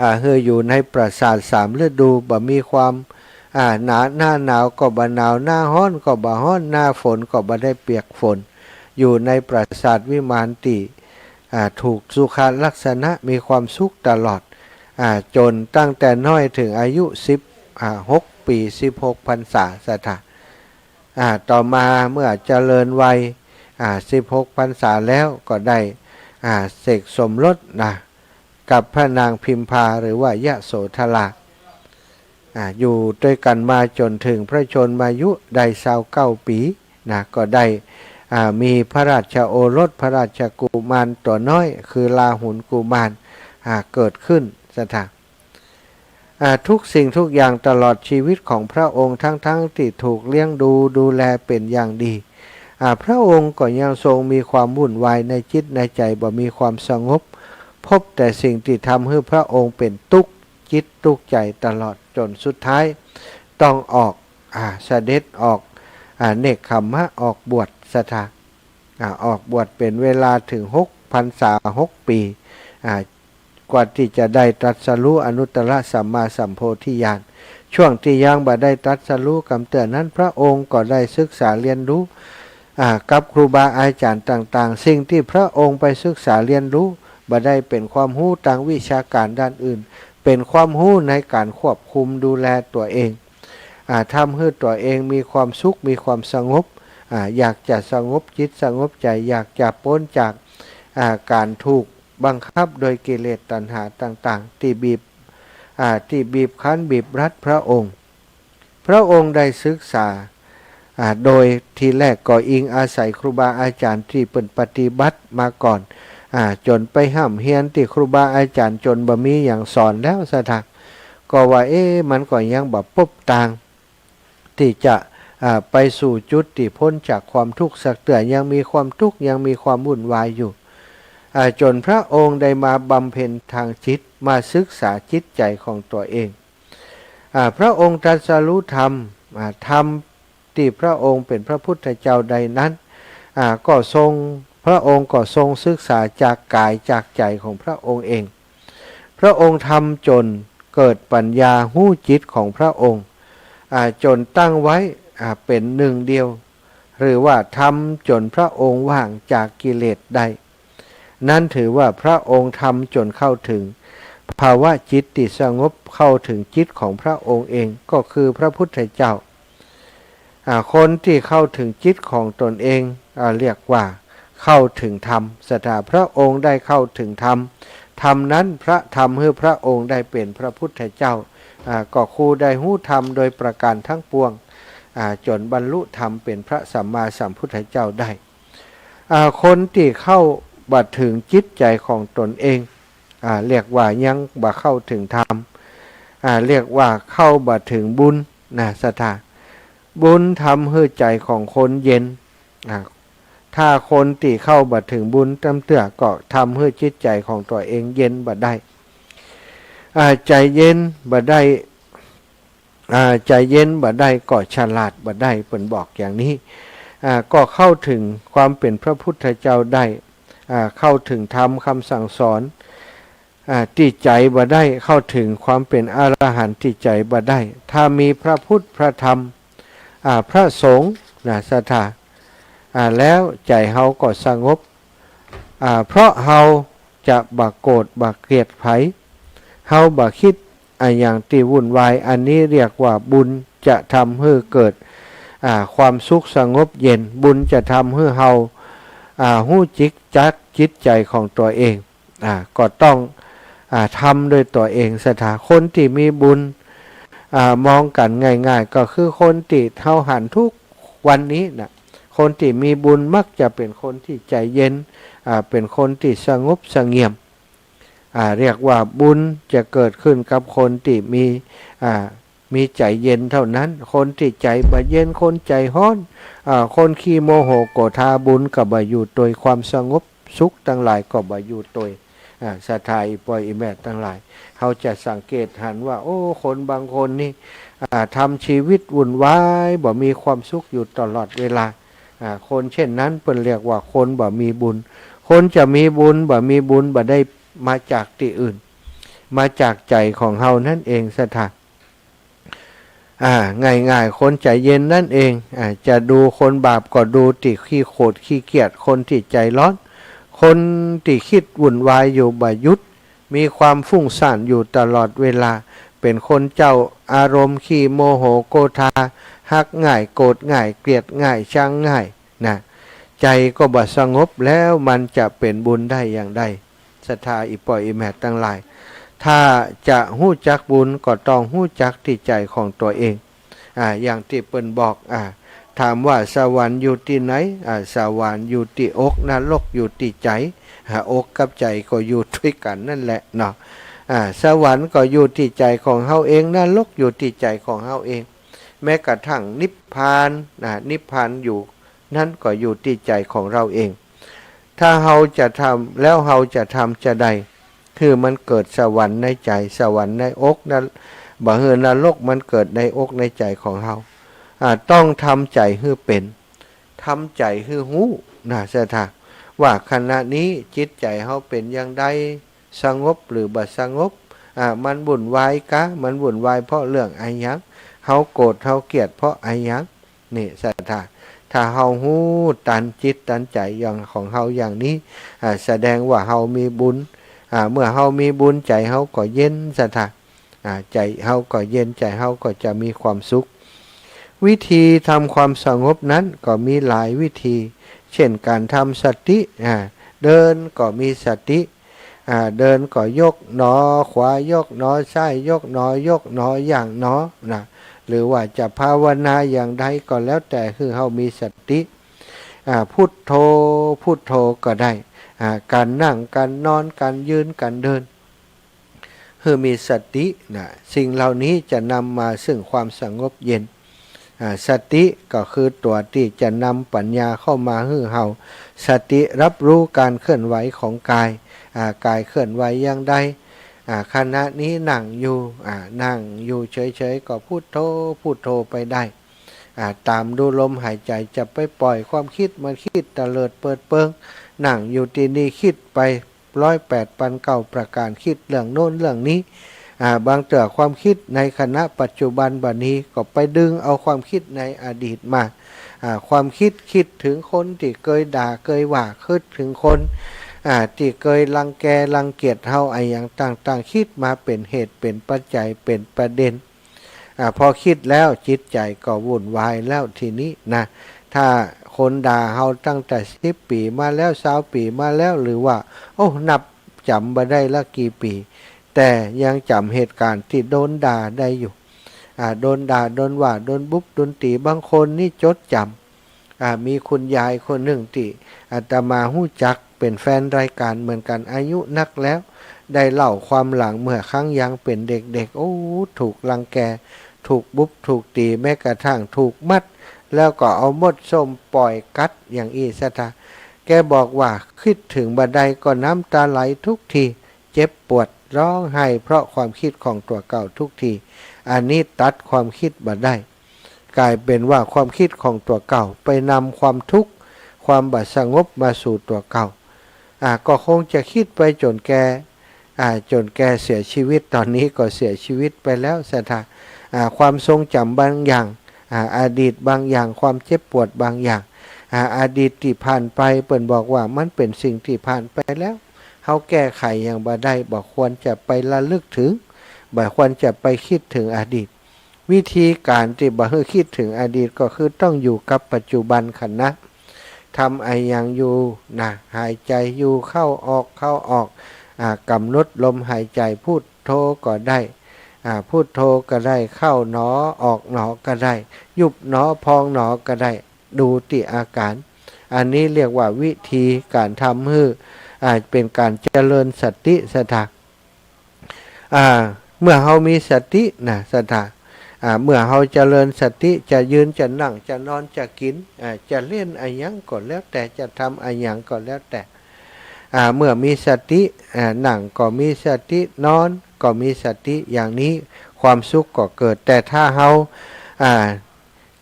อ่า หื้ออยู่ในปราสาทสามฤดู บ่มีความ อ่า หนา หน้าหนาวก็บ่หนาว หน้าฮ้อนก็บ่ฮ้อน หน้าฝนก็บ่ได้เปียกฝน อยู่ในปราสาทวิมานตี้ อ่า ถูกสุขลักษณะ มีความสุขตลอด อ่า จ๋นตั้งแต่น้อยเถิงอายุสิบ อ่า หกปี๋ สิบหกพรรษา ศรัทธา อ่า ต่อมาเมื่อเจริญวัย อ่า สิบหกพรรษาแล้วก็ได้ อ่า เสกสมรสนะ กับพระนางพิมพา หรือว่ายโสธรา อ่า อยู่ตวยกั๋นมาจ๋นเถิงพระชนมายุได้ซาวเก้าปี๋นะ ก็ได้ อ่า มีพระราชโอรส พระราชกุมารตั๋วน้อย คือราหุลกุมาร อ่า เกิดขึ้น ศรัทธา อ่า ทุกสิ่งทุกอย่างตลอดชีวิตของพระองค์ ทั้งๆ ตี้ถูกเลี้ยงดูดูแลเป๋นอย่างดี อ่า พระองค์ก็ยังทรงมีความวุ่นวายในจิตในใจ๋ บ่มีความสงบ พบแต่สิ่งตี้ทำหื้อพระองค์เป๋นตุ๊กจิตตุ๊กใจ๋ตลอด จ๋นสุดท้ายต้องออก อ่า เสด็จออก อ่า เนกขัมมะ ออกบวช ศรัทธา อ่า ออกบวชเป๋นเวลาเถิงหกพรรษา หกปี๋ อ่า กว่าตี้จะได้ตรัสรู้อนุตตรสัมมาสัมโพธิญาณ ช่วงตี้ยังบ่ได้ตรัสรู้กำเตื้อนั้น พระองค์ก็ได้ศึกษาเรียนรู้ อ่า กับครูบาอาจ๋ารย์ต่างๆ สิ่งตี้พระองค์ไปศึกษาเรียนรู้ บ่ได้เป๋นความฮู้ตางวิชาก๋านด้านอื่น เป๋นความฮู้ในก๋านควบคุมดูแลตั๋วเอง อ่า ทำหื้อตั๋วเองมีความสุข มีความสงบ อ่า อยากจะสงบจิตสงบใจ๋ อยากจะป๊นจาก อ่า ก๋านถูกบังคับโดยกิเลสตัณหาต่างๆ ตี้บีบ อ่า ตี้บีบคั้นบีบรัดพระองค์ พระองค์ได้ศึกษา อ่า โดยทีแรกก็อิงอาศัยครูบาอาจ๋ารย์ตี้เปิ้นปฏิบัติมาก่อน อ่า จ๋นไปฮ่ำเฮียนตี้ครูบาอาจ๋ารย์จ๋นบ่มีหยังสอนแล้ว ศรัทธา ก็ว่า เอ๊ะ มันก็ยังบ่ปบตาง ตี้จะ อ่า ไปสู่จุดตี้ป๊นจากความทุกข์สักเตื้อ ยังมีความทุกข์ ยังมีความวุ่นวายอยู่ อ่า จ๋นพระองค์ได้มาบำเพ็ญตางจิต มาศึกษาจิตใจ๋ของตั๋วเอง อ่า พระองค์ตรัสรู้ธรรม อ่า ธรรมตี้พระองค์เป๋นพระพุทธเจ้าได้นั้น อ่า ก็ทรง พระองค์ก็ทรงศึกษาจากกายจากใจ๋ของพระองค์เอง พระองค์ทำจ๋นเกิดปัญญาฮู้จิตของพระองค์ อ่า จ๋นตั้งไว้ อ่า เป๋นนึ่งเดียว หรือว่าทำจ๋นพระองค์ว่างจากกิเลสได้ นั้นถือว่าพระองค์ทำจ๋นเข้าเถิงภาวะจิตตี้สงบ เข้าเถิงจิตของพระองค์เอง ก็คือพระพุทธเจ้า อ่า คนตี้เข้าเถิงจิตของต๋นเอง อ่า เรียกว่าเข้าเถิงธรรม ศรัทธา พระองค์ได้เข้าเถิงธรรม ธรรมนั้นพระทำหื้อพระองค์ได้เป๋นพระพุทธเจ้า อ่า ก็คือได้ฮู้ธรรมโดยประก๋านตังปวง อ่า จ๋นบรรลุธรรมเป๋นพระสัมมาสัมพุทธเจ้าได้ อ่า คนตี้เข้าบ่เถิงจิตใจ๋ของต๋นเอง อ่า เรียกว่ายังบ่เข้าเถิงธรรม อ่า เรียกว่าเข้าบ่เถิงบุญนะ ศรัทธา บุญทำหื้อใจ๋ของคนเย็น อ่า ถ้าคนตี้เข้าบ่เถิงบุญตางเตื้อ ก็ทำหื้อจิตใจ๋ของตั๋วเองเย็นบ่ได้ อ่า ใจ๋เย็นบ่ได้ อ่า ใจ๋เย็นบ่ได้ก็ฉลาดบ่ได้ เปิ้นบอกอย่างนี้ อ่า ก็เข้าเถิงความเป๋นพระพุทธเจ้าได้ อ่า เข้าเถิงธรรมกำสั่งสอน อ่า ตี้ใจ๋บ่ได้ เข้าเถิงความเป๋นอรหันต์ตี้ใจ๋บ่ได้ ถ้ามีพระพุทธพระธรรม อ่า พระสงฆ์นะ ศรัทธา อ่า แล้วใจ๋เฮาก็สงบ อ่า เพราะเฮาจะบ่โกรธบ่เกลียดใผ เฮาบ่กึ๊ดอะหยังตี้วุ่นวาย อันนี้เรียกว่าบุญจะทำหื้อเกิด อ่า ความสุขสงบเย็น บุญจะทำหื้อเฮา อ่า ฮู้จิตจักจิตใจ๋ของตั๋วเอง อ่า ก็ต้อง อ่า ทำด้วยตั๋วเอง ศรัทธา คนตี้มีบุญ อ่า มองกั๋นง่ายๆ ก็คือคนตี้เฮาหันทุกวันนี้นะ คนตี้มีบุญมักจะเป๋นคนตี้ใจ๋เย็น อ่า เป๋นคนตี้สงบเสงี่ยม อ่า เรียกว่าบุญจะเกิดขึ้นกับคนตี้มี อ่า มีใจ๋เย็นเต้านั้น คนตี้ใจ๋บ่เย็น คนใจ๋ฮ้อน อ่า คนขี้โมโหโกธา บุญก็บ่อยู่ตวย ความสงบสุขตังหลายก็บ่อยู่ตวย อ่า ศรัทธาอี่ป้ออี่แม่ตังหลาย เฮาจะสังเกตหันว่า โอ้ คนบางคนนี่ อ่า ทำชีวิตวุ่นวาย บ่มีความสุขอยู่ตลอดเวลา อ่า คนเช่นนั้นเปิ้นเรียกว่าคนบ่มีบุญ คนจะมีบุญบ่มีบุญบ่ได้มาจากตี้อื่น มาจากใจ๋ของเฮานั้นเอง ศรัทธา อ่า ง่ายๆ คนใจ๋เย็นนั้นเอง อ่า จะดูคนบาปก็ดูตี้ขี้โขดขี้เกียจ คนตี้ใจ๋ฮ้อน คนตี้กึ๊ดวุ่นวายอยู่บ่หยุด มีความฟุ้งซ่านอยู่ตลอดเวลา เป๋นคนเจ้าอารมณ์ ขี้โมโหโกธา ฮักง่าย โกรธง่าย เกลียดง่าย ชังง่ายนะ ใจ๋ก็บ่สงบ แล้วมันจะเป๋นบุญได้อย่างใด ศรัทธาอี่ป้ออี่แม่ตังหลาย ถ้าจะฮู้จักบุญก็ต้องฮู้จักตี้ใจ๋ของตั๋วเอง อ่า อย่างตี้เปิ้นบอก อ่า ถามว่าสวรรค์อยู่ตี้ไหน อ่า สวรรค์อยู่ตี้อก นรกอยู่ตี้ใจ๋ อ่า อกกับใจ๋ก็อยู่ตวยกั๋นนั่นแหละเนาะ อ่า สวรรค์ก็อยู่ตี้ใจ๋ของเฮาเอง นรกอยู่ตี้ใจ๋ของเฮาเอง แม้กระทั่งนิพพาน อ่า นิพพานอยู่ นั้นก็อยู่ตี้ใจ๋ของเฮาเอง ถ้าเฮาจะทำ แล้วเฮาจะทำจาใด หื้อมันเกิดสวรรค์ในใจ๋ สวรรค์ในอกนั้น บ่หื้อนรกมันเกิดในอกในใจ๋ของเฮา อ่า ต้องทำใจ๋หื้อเป๋น ทำใจ๋หื้อฮู้นะศรัทธา ว่าขณะนี้จิตใจ๋เฮาเป๋นอย่างใด สงบหรือบ่สงบ อ่า มันวุ่นวายกา มันวุ่นวายเพราะเรื่องอะหยัง เฮาโกรธเฮาเกลียดเพราะอะหยัง นี่ศรัทธา ถ้าเฮาฮู้ตันจิตตันใจ๋อย่างของเฮาอย่างนี้ อ่า แสดงว่าเฮามีบุญ อ่า เมื่อเฮามีบุญใจ๋เฮาก็เย็นศรัทธา อ่า ใจ๋เฮาก็เย็น ใจ๋เฮาก็จะมีความสุข วิธีทำความสงบนั้นก็มีหลายวิธี เช่นก๋านทำสติ อ่า เดินก็มีสติ อ่า เดินก็ยกหนอขวา ยกหนอซ้าย ยกหนอ ยกหนอ ย่างหนอ นะ หรือว่าจะภาวนาอย่างใดก็แล้วแต่ หื้อเฮามีสติ อ่า พุทโธ พุทโธก็ได้ อ่า ก๋านนั่ง ก๋านนอน ก๋านยืน ก๋านเดิน หื้อมีสตินะ สิ่งเหล่านี้จะนำมาซึ่งความสงบเย็น อ่า สติก็คือตั๋วตี้จะนำปัญญาเข้ามาหื้อเฮา สติรับรู้ก๋านเคลื่อนไหวของกาย อ่า กายเคลื่อนไหวอย่างใด อ่า ขณะนี้นั่งอยู่ อ่า นั่งอยู่เฉยๆ ก็พุทโธ พุทโธไปได้ อ่า ตามดูลมหายใจ๋ จะไปปล่อยความกึ๊ดมันกึ๊ดเตลิดเปิดเปิง นั่งอยู่ตี้นี่กึ๊ดไป ร้อยแปดปันเก้าประก๋าน กึ๊ดเรื่องโน้นเรื่องนี้ อ่า บางเตื้อความกึ๊ดในขณะปัจจุบันบ่านี้ก็ไปดึงเอาความกึ๊ดในอดีตมา อ่า ความกึ๊ด กึ๊ดเถิงคนตี้เกยด่าเกยว่า กึ๊ดเถิงคน อ่า ตี้เกยรังแกรังเกียจเฮาอะหยังต่างๆ กึ๊ดมาเป๋นเหตุเป๋นปัจจัยเป๋นประเด็น อ่า พอกึ๊ดแล้วจิตใจ๋ก็วุ่นวายแล้วทีนี้นะ ถ้าคนด่าเฮาตั้งแต่สิบปี๋มาแล้ว ซาวปี๋มาแล้ว หรือว่า โอ้ นับจ๋ำบ่ได้ละกี่ปี๋ แต่ยังจ๋ำเหตุก๋ารณ์ตี้โดนด่าได้อยู่ อ่า โดนด่า โดนว่า โดนบุบ โดนตี๋ บางคนนี่จดจ๋ำ อ่า มีคุณยายคนนึ่งตี้อาตมาฮู้จัก เป๋นแฟนรายก๋านเหมือนกั๋น อายุนักแล้ว ได้เล่าความหลังเมื่อครั้งยังเป๋นเด็กๆ โอ้ ถูกรังแก ถูกบุบ ถูกตี๋ แม้กระทั่งถูกมัด แล้วก็เอามดส้มป่อยกัดอย่างอี้ศรัทธา แกบอกว่ากึ๊ดเถิงบ่าใดก็น้ำต๋าไหลทุกที เจ็บปวดร้องไห้เพราะความกึ๊ดของตั๋วเก่าทุกที อันนี้ตัดความกึ๊ดบ่าได้ ก๋ายเป๋นว่าความกึ๊ดของตั๋วเก่าไปนำความทุกข์ ความบ่สงบมาสู่ตั๋วเก่า อ่า ก็คงจะกึ๊ดไปจ๋นแก่ อ่า จ๋นแก่เสียชีวิต ต๋อนนี้ก็เสียชีวิตไปแล้วศรัทธา อ่า ความทรงจ๋ำบางอย่าง อ่า อดีตบางอย่าง ความเจ็บปวดบางอย่าง อ่า อดีตตี้ผ่านไป เปิ้นบอกว่ามันเป๋นสิ่งตี้ผ่านไปแล้ว เฮาแก้ไขหยังบ่ได้ บ่ควรจะไประลึกเถิง บ่ควรจะไปกึ๊ดเถิงอดีต วิธีก๋านตี้บ่หื้อกึ๊ดเถิงอดีตก็คือต้องอยู่กับปัจจุบันขณะ ทำอะหยังอยู่นะ หายใจ๋อยู่ เข้าออก เข้าออก อ่า ก๋ำหนดลมหายใจ๋ พุทโธก็ได้ อ่า พุทโธก็ได้ เข้าหนอ ออกหนอก็ได้ ยุบหนอ พองหนอก็ได้ ดูตี้อาก๋าร อันนี้เรียกว่าวิธีก๋านทำหื้อ อ่า เป๋นก๋านเจริญสติศรัทธา อ่า เมื่อเฮามีสตินะศรัทธา อ่า เมื่อเฮาเจริญสติ จะยืน จะนั่ง จะนอน จะกิ๋น อ่า จะเล่นอะหยังก็แล้วแต่ จะทำอะหยังก็แล้วแต่ อ่า เมื่อมีสติ อ่า นั่งก็มีสติ นอนก็มีสติ อย่างนี้ความสุขก็เกิด แต่ถ้าเฮา อ่า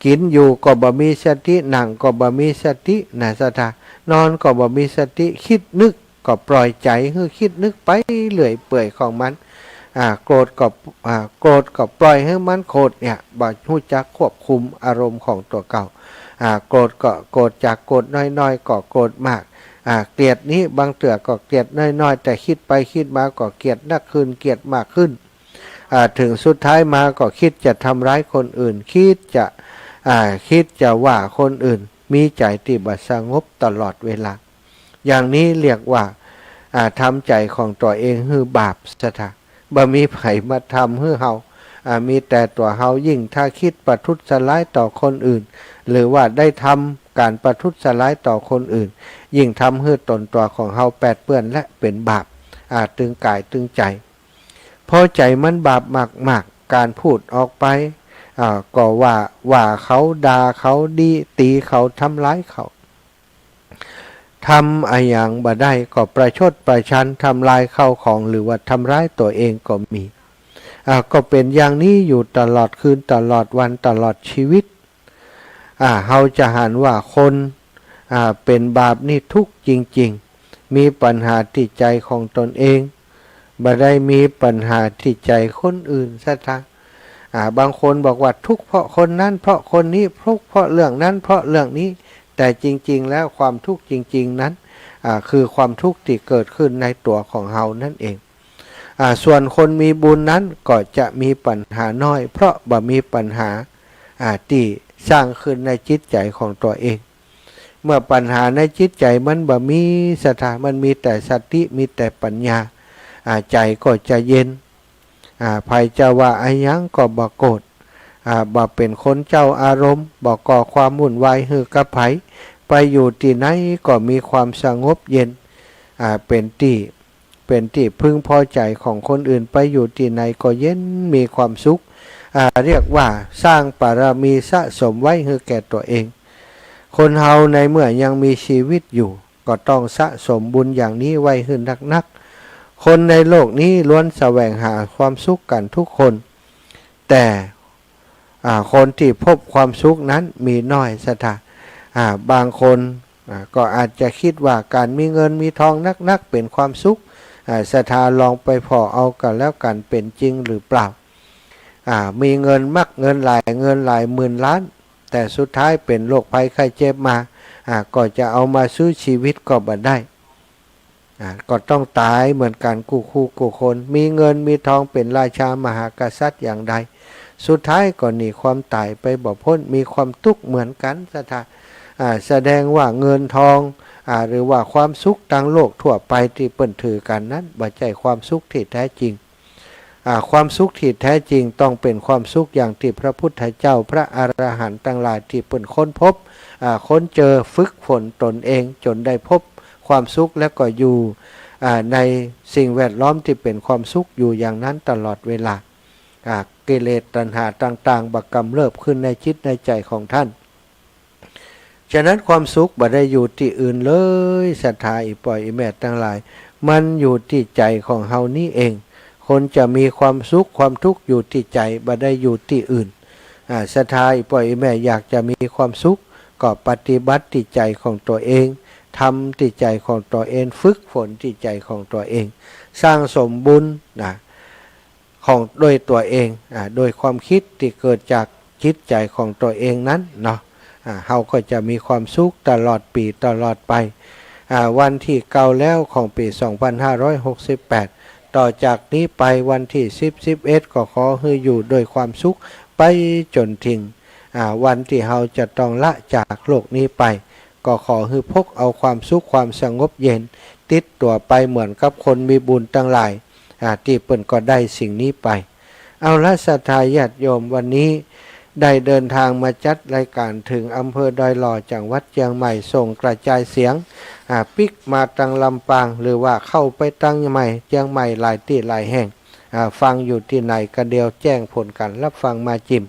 กิ๋นอยู่ก็บ่มีสติ นั่งก็บ่มีสตินะศรัทธา นอนก็บ่มีสติ กึ๊ดนึกก็ปล่อยใจ๋หื้อกึ๊ดนึกไปเรื่อยเปื่อยของมัน อ่า โกรธก็ อ่า โกรธก็ปล่อยหื้อมันโกรธเนี่ย บ่ฮู้จักควบคุมอารมณ์ของตั๋วเก่า อ่า โกรธก็โกรธจากโกรธน้อยๆ ก็โกรธมาก อ่า เกลียดนี้บางเตื้อก็เกลียดน้อยๆ แต่กึ๊ดไปกึ๊ดมาก็เกลียดนักขึ้น เกลียดมากขึ้น อ่า เถิงสุดท้ายมาก็กึ๊ดจะทำร้ายคนอื่น กึ๊ดจะ อ่า กึ๊ดจะว่าคนอื่น มีใจ๋ตี้บ่สงบตลอดเวลา อย่างนี้เรียกว่า อ่า ทำใจ๋ของตั๋วเองหื้อบาปศรัทธา บ่มีใผมาทำหื้อเฮา อ่า มีแต่ตั๋วเฮา ยิ่งถ้าคิดประทุษร้ายต่อคนอื่น หรือว่าได้ทำก๋านประทุษร้ายต่อคนอื่น ยิ่งทำหื้อต๋นตั๋วของเฮาแปดเปื้อนและเป๋นบาป อ่า ตึงก๋ายตึงใจ๋ เพราะใจ๋มันบาปมากๆ ก๋านพูดออกไป อ่า ก็ว่า ว่าเขา ด่าเขา ดี ตีเขา ทำร้ายเขา ทำอะหยังบ่ได้ก็ประชดประชัน ทำลายข้าวของ หรือว่าทำร้ายตั๋วเองก็มี อ่า ก็เป๋นอย่างนี้อยู่ตลอดคืน ตลอดวัน ตลอดชีวิต อ่า เฮาจะหันว่าคน อ่า เป๋นบาปนี่ทุกข์จริงๆ มีปัญหาตี้ใจ๋ของตนเอง บ่ได้มีปัญหาตี้ใจ๋คนอื่นศรัทธา อ่า บางคนบอกว่าทุกข์เพราะคนนั้น เพราะคนนี้ ทุกข์เพราะเรื่องนั้น เพราะเรื่องนี้ แต่จริงๆ แล้วความทุกข์จริงๆ นั้น อ่า คือความทุกข์ตี้เกิดขึ้นในตั๋วของเฮานั่นเอง อ่า ส่วนคนมีบุญนั้นก็จะมีปัญหาน้อย เพราะบ่มีปัญหา อ่า ตี้สร้างขึ้นในจิตใจ๋ของตั๋วเอง เมื่อปัญหาในจิตใจ๋มันบ่มีศรัทธา มันมีแต่สติ มีแต่ปัญญา อ่า ใจ๋ก็จะเย็น อ่า ใผจะว่าอะหยังก็บ่โกรธ อ่า บ่เป๋นคนเจ้าอารมณ์ บ่ก่อความวุ่นวายหื้อกับใผ ไปอยู่ตี้ไหนก็มีความสงบเย็น อ่า เป๋นตี้ เป๋นตี้พึงพอใจ๋ของคนอื่น ไปอยู่ตี้ไหนก็เย็น มีความสุข อ่า เรียกว่าสร้างบารมีสะสมไว้หื้อแก่ตั๋วเอง คนเฮาในเมื่อยังมีชีวิตอยู่ ก็ต้องสะสมบุญอย่างนี้ไว้หื้อนักๆ คนในโลกนี้ล้วนแสวงหาความสุขกั๋นทุกคน แต่ อ่า คนตี้พบความสุขนั้นมีน้อยศรัทธา อ่า บางคน อ่า ก็อาจจะกึ๊ดว่าก๋านมีเงินมีทองนักๆ เป๋นความสุข อ่า ศรัทธาลองไปผ่อเอากั๋นแล้วกั๋น เป๋นจริงหรือเปล่า อ่า มีเงินมาก เงินหลาย เงินหลายหมื่นล้าน แต่สุดท้ายเป๋นโรคภัยไข้เจ็บมา อ่า ก็จะเอามาซื้อชีวิตก็บ่ได้ อ่า ก็ต้องต๋ายเหมือนกั๋นกู้คู่กู้คน มีเงินมีทองเป๋นราชามหากษัตริย์อย่างใด สุดท้ายก็หนีความต๋ายไปบ่พ้น มีความตุ๊กข์เหมือนกั๋นศรัทธา อ่า แสดงว่าเงินทอง อ่า หรือว่าความสุขตางโลกทั่วไปตี้เปิ้นถือกั๋นนั้น บ่ใจ้ความสุขตี้แท้จริง อ่า ความสุขตี้แท้จริงต้องเป๋นความสุขอย่างตี้พระพุทธเจ้า พระอรหันต์ตังหลายตี้เปิ้นค้นพบ อ่า ค้นเจอ ฝึกฝนตนเองจ๋นได้พบความสุข แล้วก็อยู่ อ่า ในสิ่งแวดล้อมตี้เป๋นความสุขอยู่อย่างนั้นตลอดเวลา อ่า กิเลสตัณหาต่างๆ บ่กำเริบขึ้นในจิตในใจ๋ของต้าน ฉะนั้นความสุขบ่ได้อยู่ตี้อื่นเลย ศรัทธาอี่ป้ออี่แม่ตังหลาย มันอยู่ตี้ใจ๋ของเฮานี้เอง คนจะมีความสุขความทุกข์อยู่ตี้ใจ๋ บ่ได้อยู่ตี้อื่น อ่า ศรัทธาอี่ป้ออี่แม่อยากจะมีความสุข ก็ปฏิบัติตี้ใจ๋ของตั๋วเอง ทำตี้ใจ๋ของตั๋วเอง ฝึกฝนตี้ใจ๋ของตั๋วเอง สร้างสมบุญนะ ของ โดยตั๋วเอง อ่า โดยความกึ๊ดตี้เกิดจากจิตใจ๋ของตั๋วเองนั้นเนาะ อ่า เฮาก็จะมีความสุขตลอดปี๋ตลอดไป อ่า วันตี้เก้าแล้วของปี๋สองพันห้าร้อยหกสิบแปด ต่อจากนี้ไปวันตี้สิบ สิบเอ็ด ก็ขอหื้ออยู่โดยความสุขไปจ๋นเถิง อ่า วันตี้เฮาจะต้องละจากโลกนี้ไป ก็ขอหื้อพกเอาความสุขความสงบเย็นติดตั๋วไปเหมือนกับคนมีบุญตังหลาย อ่า ตี้เปิ้นก็ได้สิ่งนี้ไป เอาละศรัทธาญาติโยม วันนี้ได้เดินทางมาจัดรายก๋านเถิงอำเภอดอยหล่อ จังหวัดเจียงใหม่ ส่งกระจายเสียง อ่า ปิ๊กมาตังลำปาง หรือว่าเข้าไปตังใหม่ เจียงใหม่หลายตี้หลายแห่ง อ่า ฟังอยู่ตี้ไหนก็เดี๋ยวแจ้งผลก๋านรับฟังมาจิ่ม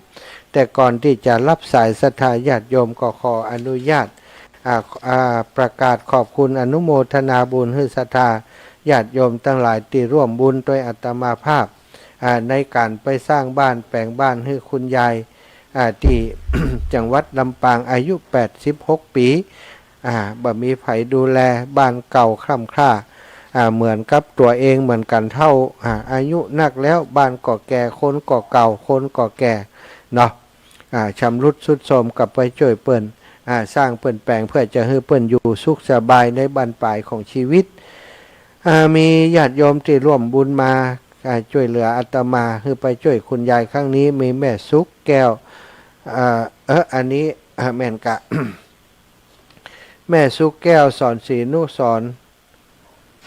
แต่ก่อนตี้จะรับสายศรัทธาญาติโยมก็ขออนุญาต อ่า อ่า ประกาศขอบคุณอนุโมทนาบุญหื้อศรัทธาญาติโยมตังหลายตี้ร่วมบุญตวยอาตมาภาพ อ่า ในก๋านไปสร้างบ้านแป๋งบ้านหื้อคุณยาย อ่า ตี้ จังหวัดลำปาง อายุแปดสิบหกปี๋ อ่า บ่มีใผดูแล บ้านเก่าคร่ำคร่า อ่า เหมือนกับตั๋วเองเหมือนกั๋นเต้า อ่า อายุนักแล้ว บ้านก็แก่ คนก็เก่า คนก็แก่เนาะ อ่า ชำรุดทรุดโทรม ก็ไปจ้วยเปิ้น อ่า สร้างเปิ้นแป๋งเพื่อจะหื้อเปิ้นอยู่สุขสบายในบั้นปลายของชีวิต อ่า มีญาติโยมตี้ร่วมบุญมา อ่า จ้วยเหลืออาตมาหื้อไปจ้วยคุณยายครั้งนี้ มีแม่สุขแก้ว อ่า เออ อันนี้ อ่า แม่นกะ แม่สุแก้ว สอนศรีนุสรณ์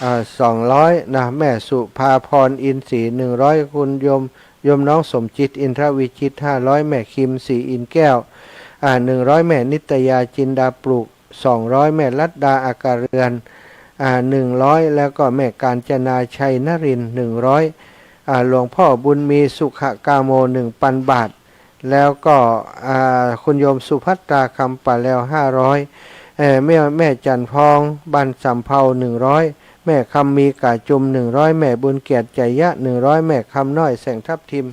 อ่า สองร้อยนะ แม่สุภาพร อินทร์ศรี หนึ่งร้อย คุณโยม โยมน้องสมจิต อินทรวิจิตร ห้าร้อย แม่คิม ศรีอินทร์แก้ว อ่า หนึ่งร้อย แม่นิตยา จินดาปลูก สองร้อย แม่รัตดา อากาเรือน อ่า หนึ่งร้อย แล้วก็แม่กาญจนา ชัยนรินทร์ หนึ่งร้อย อ่า หลวงพ่อบุญมี สุขกาโม หนึ่งพัน บาท แล้วก็ อ่า คุณโยมสุภัตรา คำป่าแลว ห้าร้อย เอ่อ แม่ แม่จันทร์พอง บ้านสำเภา หนึ่งร้อย แม่คำมี ก่าจุม หนึ่งร้อย แม่บุญเกียรติ ไจยะ หนึ่งร้อย แม่คำน้อย แสงทับทิม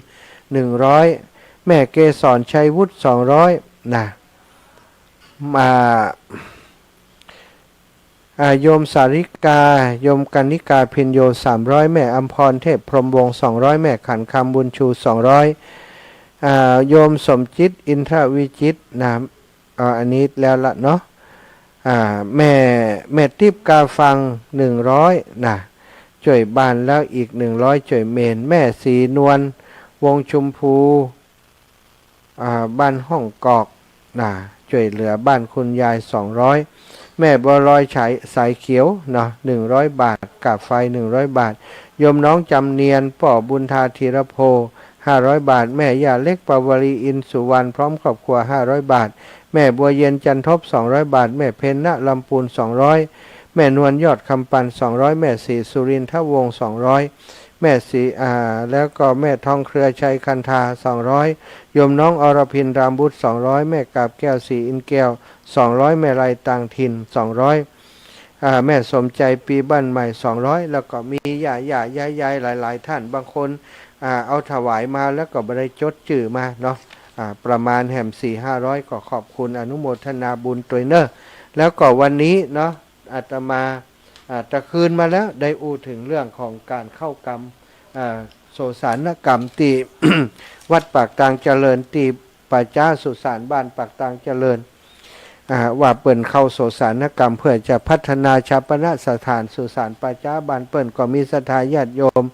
หนึ่งร้อย แม่เกสร ชัยวุฒิ สองร้อย นะ มา อ่า โยมสาริกา โยมกนิกา พิญโญ สามร้อย แม่อำพร เทพพรหมวงศ์ สองร้อย แม่ขันคำ บุญชู สองร้อย อ่า โยมสมจิต อินทรวิจิตรนะ อ่า อันนี้แล้วละเนาะ อ่า แม่ แม่ติ๊บ กาฟัง หนึ่งร้อย นะ จ้วยบ้านแล้วอีก หนึ่งร้อย จ้วยเมน แม่ศรีนวล วงศ์ชมพู อ่า บ้านห้องกอก นะ จ้วยเหลือบ้านคุณยาย สองร้อย แม่บัวลอย สาย สายเขียว เนาะ หนึ่งร้อย บาท กาบไฟ หนึ่งร้อย บาท โยมน้องจำเนียน ป้อบุญทา ธีรโพ ห้าร้อย บาท แม่ย่าเล็ก ปวลี อินทร์สุวรรณ พร้อมครอบครัว ห้าร้อย บาท แม่บัวเย็น จันทบ สองร้อย บาท แม่เพ็ญณลำพูน สองร้อย แม่นวล ยอดคำปัน สองร้อย แม่ศรีสุรินทวงศ์ สองร้อย แม่ศรี อ่า แล้วก็แม่ทองเครือ ชัยคันธา สองร้อย โยมน้องอรพิน รามบุตร สองร้อย แม่กาบแก้ว ศรีอินทร์แก้ว สองร้อย แม่ไลต่างถิ่น สองร้อย อ่า แม่สมใจ ปีบ้านใหม่ สองร้อย แล้วก็มีย่าๆ ยายๆ หลายๆ ท่าน บางคน อ่า เอาถวายมาแล้วก็บ่ได้จดจื้อมาเนาะ อ่า ประมาณแหม สี่ห้าร้อย ก็ขอบคุณอนุโมทนาบุญตวยเนอะ แล้วก็วันนี้เนาะ อาตมา อ่า ตะคืนมาแล้วได้อู้ถึงเรื่องของก๋านเข้ากรรม อ่า โสสานกรรมตี้ วัดปากตางเจริญ ตี้ป่าจ๊าสุสานบ้านปากตางเจริญ อ่า ว่าเปิ้นเข้าโสสานกรรมเพื่อจะพัฒนาฌาปนสถานสุสานป่าจ๊าบ้านเปิ้น ก็มีศรัทธาญาติโยม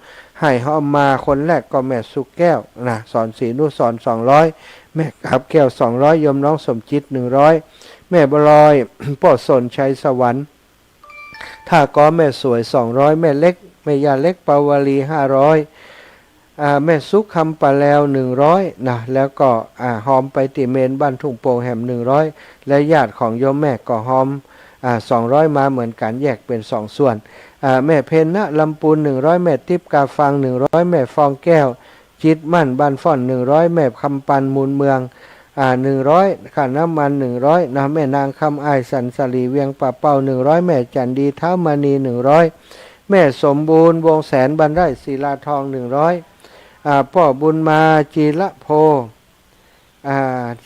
ให้ฮ้อมมา คนแรกก็แม่สุแก้วนะ สอนศรีนุสรณ์ สองร้อย แม่กาบแก้ว สองร้อย โยมน้องสมจิต หนึ่งร้อย แม่บัวลอย ป้อสน ชัยสวรรค์ ท่ากอ แม่สวย สองร้อย แม่เล็ก แม่ย่าเล็ก ปาวลี ห้าร้อย อ่า แม่สุข คำป่าแลว หนึ่งร้อย นะ แล้วก็ อ่า ฮ้อมไปตี้เมนบ้านทุ่งโป่งแหม หนึ่งร้อย และญาติของโยมแม่ก็ฮ้อม อ่า สองร้อย มาเหมือนกั๋น แยกเป๋นสองส่วน อ่า แม่เพ็ญณลำพูน หนึ่งร้อย แม่ติ๊บ กาฟัง หนึ่งร้อย แม่ฟองแก้ว จิตมั่น บ้านฟ้อน หนึ่งร้อย แม่คำปัน มูลเมือง อ่า หนึ่งร้อย ค่าน้ำมัน หนึ่งร้อย นะ แม่นางคำอ้าย สันสลี เวียงป่าเป้า หนึ่งร้อย แม่จันดี ท้าวมณี หนึ่งร้อย แม่สมบูรณ์ วงแสน บ้านไร่ ศิลาทอง หนึ่งร้อย อ่า ป้อบุญมา จีระโพ อ่า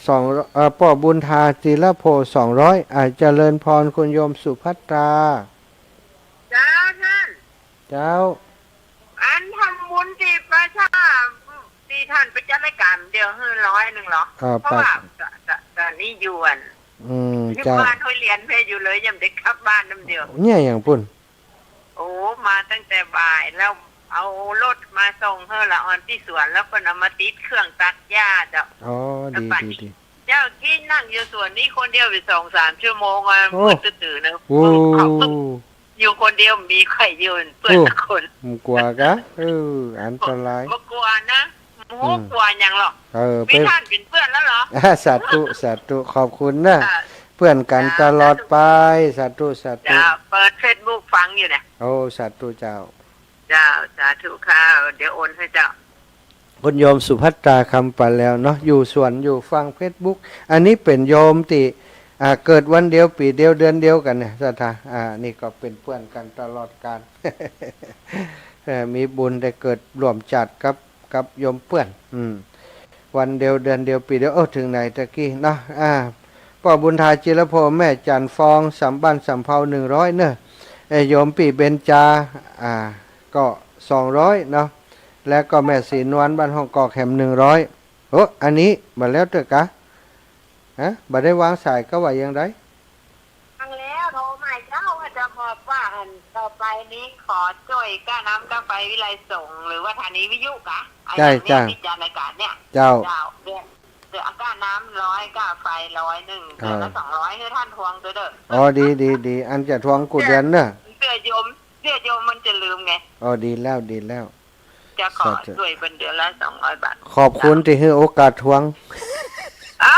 สอง เอ่อ ป้อบุญทา จีระโพ สองร้อย อ่า เจริญพร คุณโยมสุภัตรา เจ้าท่าน เจ้า อันทำบุญตี้ป่าจ๊าตี้ท่านไปจัดรายก๋านเดียวหื้อร้อยนึ่งเหรอ อ่า เพราะว่า ไป ตะ ตะ ตะนี้อยู่อัน อืม อยู่ เจ้า บ้านห้วยเหรียญเพอยู่เลย ยังได้กลับบ้านนำเดียว เนี่ยอย่างปุ้น โอ้ มาตั้งแต่บ่ายแล้ว เอารถมาส่งหื้อละอ่อนตี้สวน แล้วเปิ้นเอามาติดเครื่องตัดหญ้าเจ้า อ๋อ แล้ว ดี ป่าน ดี นี้ ดี เจ้า กี้นั่งอยู่สวนนี้คนเดียวไปสองสามชั่วโมงอะ โอ้ มืดตื้อๆ นะ โอ้ เขา อยู่คนเดียว มีใผอยู่เปื้อน โอ้ สักคน บ่กั๋วกะ เออ อันตราย บ่ บ่กั๋วนะ หมู่ อืม กั๋วหยังหรอก เออ มี ไป ท่านเป๋นเปื้อนแล้วเหรอ อ่า สาธุ สาธุ ขอบคุณนะ อ่า เปื้อนกั๋น เจ้า ตลอดไป สาธุ สาธุ เจ้า เปิดเฟซบุ๊กฟังอยู่เนี่ย โอ้ สาธุเจ้า เจ้า สาธุค่ะ เดี๋ยวโอนหื้อเจ้า คุณโยมสุภัตรา คำป่าแลวเนาะ อยู่สวน อยู่ฟังเฟซบุ๊ก อันนี้เป๋นโยมตี้ อ่า เกิดวันเดียว ปี๋เดียว เดือนเดียวกั๋นเนี่ย ศรัทธา อ่า นี่ก็เป๋นเปื้อนกั๋นตลอดกาล เออ มีบุญได้เกิดร่วมชาติกับ กับโยมเปื้อน อืม วันเดียว เดือนเดียว ปี๋เดียว เออ เถิงไหนตะกี้เนาะ อ่า ป้อบุญทา จีระโพ แม่จันทร์ฟอง สาม บ้านสำเภา หนึ่งร้อย เนอะ เอ้ย โยมปี้เบญจา อ่า ก็ สองร้อย เนาะ แล้วก็แม่ศรีนวล บ้านห้องกอกแหม หนึ่งร้อย โอ้ อันนี้บ่แล้วเตื้อกะ ฮะ บ่ได้วางสายกาว่าอย่างใด ฟังแล้ว โทรมาเจ้า ว่าจะขอว่าอันต่อไปนี้ขอจ้วยก้าน้ำก้าไฟวิไลสงฆ์ หรือว่าสถานีวิทยุกะ ไอ้ ใจ้ อย่างเนี้ย เจ้า ที่จัดรายก๋านเนี่ย เจ้า เจ้า เดี๋ยว เดี๋ยวเอาก้าน้ำร้อย ก้าไฟร้อยนึ่ง เดือนละ อ่า สองร้อย หื้อต้านทวงตวยเต๊อะ อ๋อ ดี ดี ดี อันจะทวงกู้เดือนเน่อ เดี๋ยวโยม เดี๋ยวโยมมันจะลืมไง อ๋อ ดีแล้ว ดีแล้ว จะขอ สาธุ จ้วยเปิ้นเดือนละ สองร้อยบาท ขอบคุณตี้หื้อโอกาสทวง อ่ะ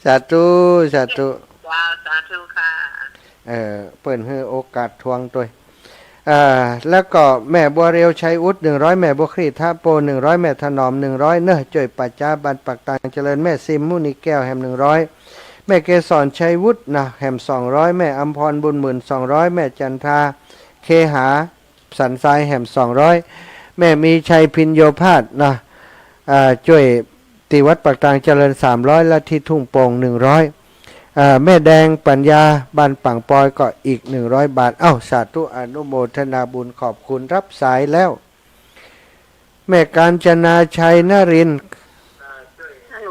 สาธุ สาธุ เจ้า สาธุค่ะ เออ เปิ้นหื้อโอกาสทวงตวย เอ่อ แล้วก็แม่บัวเรียวชัยอุด หนึ่งร้อย แม่บัวครีธาโป หนึ่งร้อย แม่ถนอม หนึ่งร้อย เน่อ จ้วยป่าจ๊าบ้านปากตางเจริญ แม่ซิมมุนีแก้วแหม หนึ่งร้อย แม่เกสรชัยวุฒินะ แหม สองร้อย แม่อำพรบุญหมื่น สองร้อย แม่จันทาเคหา สันทรายแหม สองร้อย แม่มีชัยพิญโญภาสนะ อ่า จ้วยตี้วัดปากตางเจริญ สามร้อย และตี้ทุ่งโป่ง หนึ่งร้อย อ่า แม่แดงปัญญาบ้านป่างปอยก็อีก หนึ่งร้อยบาท เอ้า สาธุอนุโมทนาบุญ ขอบคุณ รับสายแล้ว แม่กาญจนาชัยนรินทร์ ฮัลโหล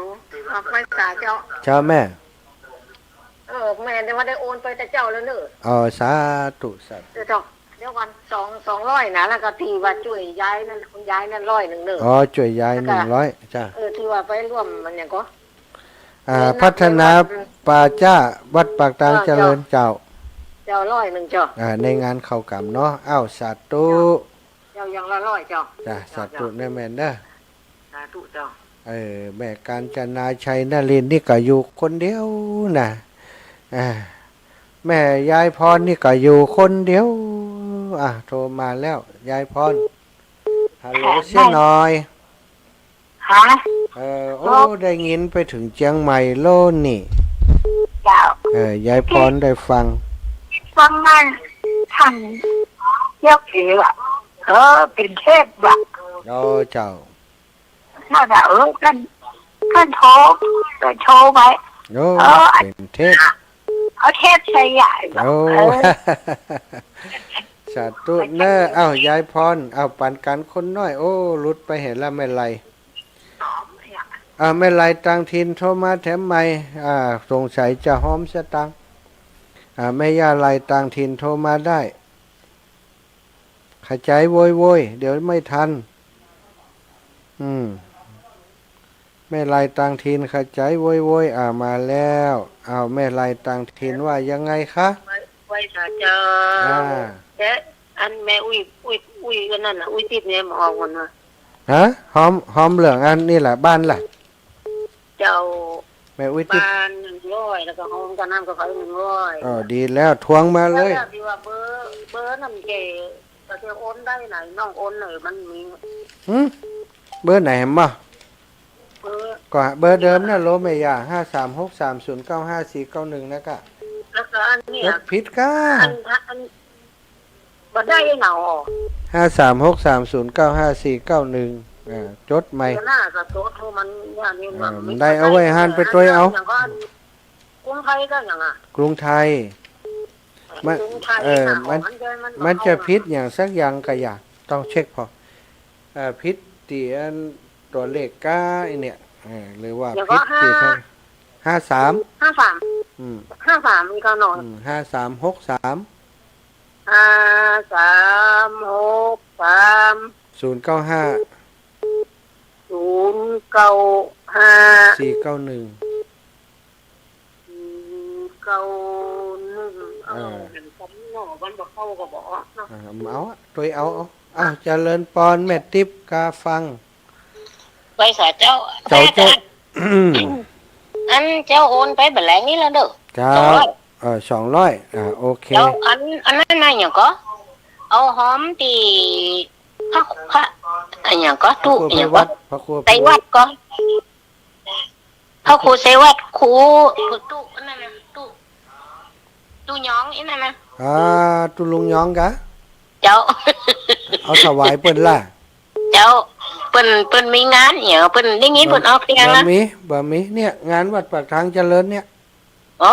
อ่ะ ไปสาเจ้า เจ้าแม่ เออ แม่ได้ว่าได้โอนไปแต่เจ้าแล้วเนอะ อ๋อ สาธุ สาธุ เดี๋ยวก่อน เดี๋ยวก่อน สอง สองร้อยนะ แล้วก็ตี้ว่าจ้วยยายนั่น คุณยายนั่นร้อยนึ่งเนอะ อ๋อ จ้วยยาย แล้วก็ หนึ่งร้อย จ้ะ เออ ตี้ว่าไปร่วมมันหยังก็ อ่า เออ พัฒนาป่าจ๊าวัดปากตางเจริญ เจ้า เจ้า เจ้า ร้อยนึ่งเจ้า อ่า ในงานเข้ากรรมเนาะ อ้าว สาธุ เจ้า อย่างละร้อยเจ้า จ้ะ เจ้า สาธุ เจ้า เน่อแม่เน่อ สาธุเจ้า เออ แม่กาญจนาชัยนรินทร์นี่ก็อยู่คนเดียวนะ อ่า แม่ยายพรนี่ก็อยู่คนเดียว อ่ะ โทรมาแล้ว ยายพร ฮัลโหล ค่ะ เสียหน่อย ฮะ เออ โอ้ ครับ ได้ยินไปเถิงเจียงใหม่โลดนี่ เจ้า เออ ยายพรได้ฟัง ฟังมัน ต้านเจ้าเอ๋ว่ะ เออ เป๋นเทพว่ะ โอ้ เจ้า นั่นน่ะ เออ ต้าน ต้านโทร ต้านโทรไป โอ้ เออ เป๋นเทพ เอาเทพใส่ใหญ่ โอ้ เออ สาธุเน่อ เอ้า ยายพร เอ้า ปันกั๋นคนน้อย โอ้ หลุดไปแหมละ แม่ไล อ่า แม่ไลต่างถิ่นโทรมาแถมใหม่ อ่า สงสัยจะฮอมสตางค์ อ่า แม่ย่าไลต่างถิ่นโทรมาได้ ขะจายโวยโวย เดี๋ยวไม่ทัน อืม แม่ไลต่างถิ่นขะจายโวยโวย อ่า มาแล้ว อ้าว แม่ไลต่างถิ่นว่ายังไงคะ ไหว้ ไหว้สาเจ้า อ่า แต่อันแม่อุ้ย อุ้ย อุ้ย อันนั้นน่ะ อุ้ยติ๊บเนี่ยมาออกก่อนนะ ฮะ ฮอม ฮอมเหลืองอันนี่แหละ บ้านล่ะ เจ้า แม่อุ้ยติ๊บ บ้านหนึ่งร้อย แล้วก็ฮอมกับน้ำกับไฟหนึ่งร้อย เออ ดีแล้ว ทวงมาเลย แล้วที่ว่าเบอร์ เบอร์นั่นแก ก็จะโอนได้ไหน น้องโอนไหนมันมี หึ เบอร์ไหนแหมบ่ เบอร์ ก็เบอร์เดิมน่ะ โลแม่ย่า ห้าสามหกสามศูนย์เก้าห้าสี่เก้าหนึ่ง นะกะ แล้วก็อันเนี้ย จดผิดกะ อัน อัน บ่ได้เนาะ ห้าสามหกสามศูนย์เก้าห้าสี่เก้าหนึ่ง อ่า จดใหม่ เดี๋ยวหน้าก็โทร โทรมันว่านี่ อ่า มันได้เอาไว้หั้นไปตวยเอา อย่างก็กรุงไทยก็อย่างอ่ะ กรุงไทย มัน กรุงไทย เออ น่ะ มัน มันจะ มัน มันจะผิดอย่างสักอย่างกะอย่า ต้องเช็คผ่อ เอ่อ ผิดตี้อันตั๋วเลขกะไอ้เนี่ย เออ หรือว่า แล้วก็ ผิดตี้ ห้า ห้าสาม ห้าสาม อืม ห้าสาม มีกำหนด อืม ห้าสามหกสาม ห้าสามหกสาม ศูนย์เก้าห้า ศูนย์เก้าห้า สี่เก้าหนึ่ง สี่เก้าหนึ่ง เออ เห็นซ้ำเนาะ วันบ่เข้าก็บอกเนาะ อ่า เอาอะ ตวยเอา เอา อ่ะ เจริญปอน แม่ติ๊บกาฟัง ไหว้สาเจ้า เจ้า เจ้า อันเจ้าโอนไปบ่าแลงนี่แล้วเด้อ เจ้า สองร้อย เออ สองร้อย อ่า โอเค เจ้า อัน อันนั้นน่ะหยังก็ เอาฮอมตี้ พระ พระ อะหยังก็ ตู้ พระครู อะหยังก็ พระวัด พระครู ไตรวัดก็ พระครูไตรวัด ครู ครูตู้อันนั้นน่ะ ตู้ ตู้หยองอันนั้นน่ะ อ่า ตู้ลุงหยองกะ เจ้า เอาถวายเปิ้นล่ะ เจ้า เปิ้น เปิ้นมีงานหยัง เปิ้นได้ยินเปิ้นออกเตียง บ่ อะ มี บ่มี เนี่ย งานวัดปากตางเจริญเนี่ย อ๋อ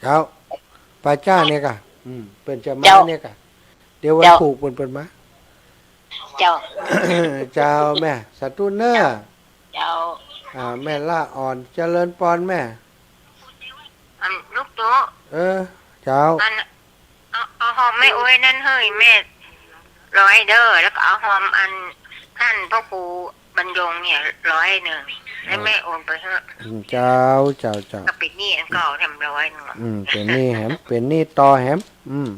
เจ้า ป่าจ๊าเนี่ยกะ อืม เปิ้นจะมา เจ้า เนี่ยกะ เดี๋ยววัน เจ้า พูกเปิ้น เปิ้นมา เจ้า เจ้าแม่ สาธุเน่อ เจ้า อ่า แม่ละอ่อน เจริญปอนแม่ อันลูกโต เออ เจ้า อัน เอา เอาฮอมแม่อ้อยนั่นหื้อแม่ร้อยเด้อ แล้วก็เอาฮอมอันท่านพระครูใบ วันยงเนี่ยร้อยหนึ่ง ให้แม่โอนไปเถอะ อืม เจ้า เจ้า เจ้า ก็เป๋นหนี้อันเก่าแถมร้อยหนึ่งอะ อืม เป๋นหนี้แหม เป๋นหนี้ต่อแหม อืม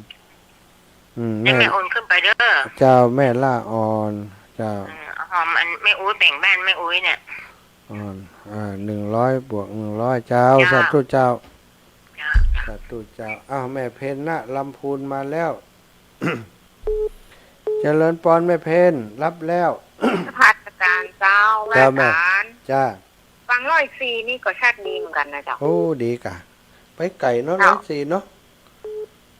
อืม ให้แม่ แม่โอนขึ้นไปเด้อ เจ้า แม่ละอ่อน เจ้า เออ หอมอันแม่อุ๊ย แบ่งบ้านแม่อุ๊ยเนี่ย อ่อน อ่า หนึ่งร้อยบวกหนึ่งร้อย เจ้า เจ้า สาธุเจ้า เจ้า สาธุเจ้า อ้าว แม่เพ็ญณลำพูนมาแล้ว เจริญปอนแม่เพ็ญ รับแล้ว นมัสการเจ้า เจ้าแม่ อาจารย์ จ้า ฟังร้อยสี่นี่ก็ชัดดีเหมือนกันนะเจ้า โอ้ ดีก่ะ ไปไก๋เนาะ เจ้า ร้อยสี่เนาะ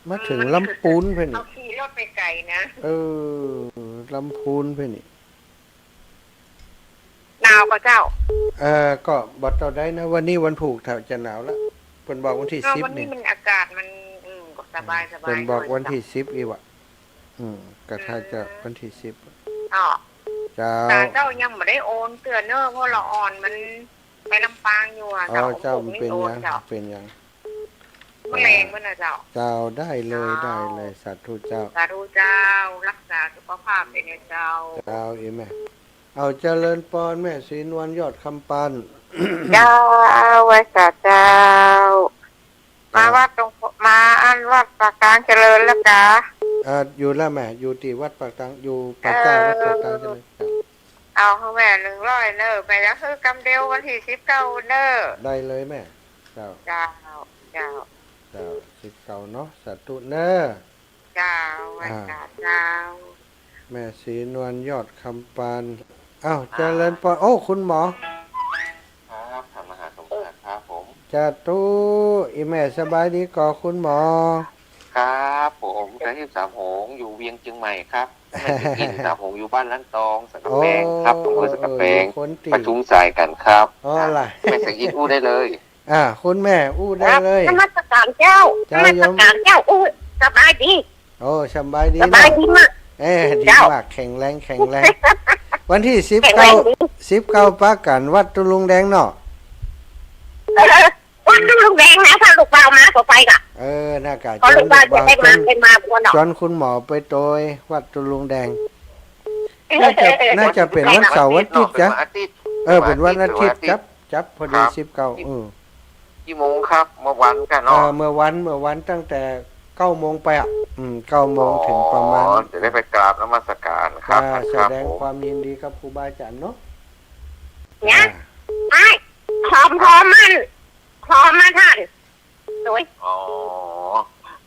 มาเถิง เออ ลำปูนเพ่นนี่ เอาขี่รถไปไก๋นะ เออ ลำปูนเพ่นนี่ หนาวก่อเจ้า เอ่อ ก็บ่เต้าใดนะ วันนี้วันพูกเต้าจะหนาวละ เปิ้นบอกวันตี้ เออ สิบ วันนี้ นี่ มันอากาศมัน อืม ก็สบาย อืม สบาย เปิ้นบอก หน่อย วันตี้ เจ้า สิบ อีกว่ะ อืม ก็ถ้าจะ อืม วันตี้ สิบ อ๋อ เจ้า ตาเจ้ายังบ่ได้โอนเตื้อเน่อ เพราะละอ่อนมันไปลำปางอยู่อะ อ๋อ เจ้า เจ้า มันเป๋นหยัง เป๋นหยัง เมื่อแลงมื้อนะเจ้า เจ้า ได้เลย เจ้า ได้เลย สาธุเจ้า สาธุเจ้า รักษาสุขภาพด้วยนะเจ้า เจ้า อีแม่ เอาเจริญปอนแม่ศรีนวลยอดคำปาน เจ้า ไหว้สาเจ้า มาวัดตรง มาอันวัดปากตางเจริญแล้วกา อ่า อยู่แล้วแม่ อยู่ตี้วัดปากตาง อยู่ป่าช้าวัดปากตางเจริญ เออ เจ้า เอาหื้อแม่หนึ่งร้อยเน่อ แม่จะหื้อกำเดียววันตี้ สิบเก้า เน่อ ได้เลยแม่ เจ้า เจ้า เจ้า เจ้า สิบเก้า เนาะ สาธุเน่อ เจ้า ไหว้ อ่า สาเจ้า แม่ศรีนวลยอดคำปาน อ้าว อ่า เจริญปอน โอ้ คุณหมอ ครับ ท่านมหาสมศักดิ์ครับผม สาธุ อีแม่สบายดีก่อคุณหมอ ครับผม กระทิบสามหงส์ อยู่เวียงเจียงใหม่ครับ แม่ศรีอินทร์สามหงส์ อยู่บ้านล้านตอง สันกำแปงครับ โอ้ อำเภอสันกำแปง เออ อยู่คนตี้ ประชุมสายกั๋นครับ อ๋อ อ่ะ ล่ะ แม่ศรีอินทร์อู้ได้เลย อ่า คุณแม่อู้ได้เลย ครับ นมัสการเจ้า เจ้า นมัสการเจ้า อู้ สบายดี โอ้ สบายดี สบายดีมาก เนาะ เอ้ย ดี เจ้า มาก แข็งแรง แข็งแรง วันตี้ สิบเก้า แข็งแรงดี สิบเก้า ปะกั๋นวัดตุ๊ลุงแดงเนาะ เออ วัดตุ๊ลุงแดงนะ ถ้าลูกบ่าวมาก็ไปก่ะ เออ น่ากะ พอลูกบ่าวจะได้มา จวน เป็นมาบัวเนาะ จวนคุณหมอไปโตยวัดตุ๊ลุงแดง น่าจะ น่าจะเป๋นวันเสาร์วันอาทิตย์จ้ะ เป๋นวันอาทิตย์ เออ เป๋นวันอาทิตย์ เป๋นวันอาทิตย์ ครับ จับพอดี ครับ สิบเก้า อืม กี่โมงครับ เมื่อวันกะเนาะ เอ่อ เมื่อวัน เมื่อวันตั้งแต่เก้าโมงไปอ่ะ อืม เก้าโมง อ๋อ ถึงประมาณ จะได้ไปกราบนมัสการครับ อ่า ท่านครับ แสดง ผม ความยินดีกับครูบาอาจารย์เนาะ เนี่ย อ่า ไอ้ หอม หอมมัน หอมมาท่าน โอ้ย อ๋อ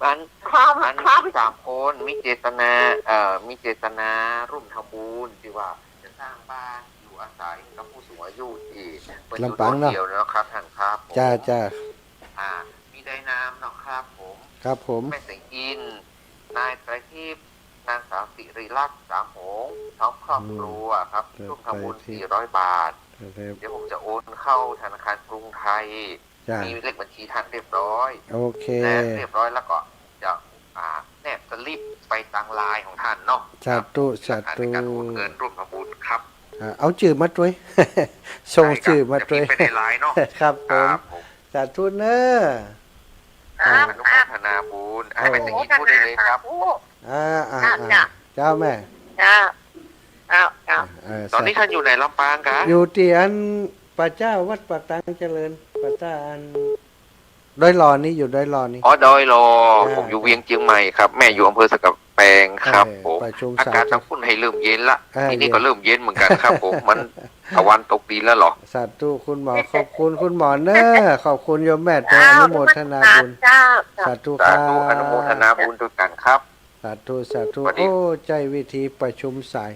มัน หอม มัน หอม สามคนมีเจตนา เอ่อ มีเจตนาร่วมทำบุญตี้ว่าจะสร้างบ้านอยู่อาศัยกับผู้สูงอายุตี้เปิ้นอยู่ ลำปางเนาะ โดดเดี่ยวเนาะครับท่านครับผม จ้า จ้า อ่า มีได้นามเนาะครับผม ครับผม แม่แสงอินทร์ นายไตรทิพย์ นางสาวสิริลักษณ์ สามหงส์ พร้อมครอบครัวครับ อืม ร่วมทำบุญ ไตรทิพย์ สี่ร้อยบาท ครับ เดี๋ยวผมจะโอนเข้าธนาคารกรุงไทย จ้ะ มีเลขบัญชีท่านเรียบร้อย โอเค และเรียบร้อยแล้วก็จะ อ่า แนบสลิปไปตางไลน์ของท่านเนาะ สาธุ ครับ สาธุ หลักฐานในการโอนเงินร่วมทำบุญครับ อ่า เอาจื้อมาตวย ส่งจื้อมาตวย ได้ครับ จะพิมพ์ไปในไลน์เนาะ ครับผม ครับผม สาธุเน่อ ครับ อนุโมทนาบุญ ให้แม่แสงอินทร์อู้ได้เลยครับ อ่า อ่า อ่า เจ้าแม่ เจ้า เจ้า เจ้า เออ ตอนนี้ท่านอยู่ไหน ลำปางกะ อยู่ตี้อันป่าช้าวัดป่าตางเจริญ ป่าช้าอันดอยหล่อนี่ อยู่ดอยหล่อนี่ อ๋อ ดอยหล่อ อ่า ผมอยู่เวียงเจียงใหม่ครับ แม่อยู่อำเภอสันกำแปงครับ เออ ผม ประชุมสาย อากาศตางปุ้นเริ่มเย็นละ เออ ตี้นี่ก็เริ่มเย็นเหมือนกั๋นครับผม มันตะวันตกดินแล้วเหรอ สาธุคุณหมอ ขอบคุณคุณหมอเน่อ ขอบคุณโยมแม่ตวย อนุโมทนาบุญ เจ้า สาธุครับ สาธุ อนุโมทนาบุญตวยกั๋นครับ สาธุ สาธุ พอดี โอ้ ใจ๊วิธีประชุมสาย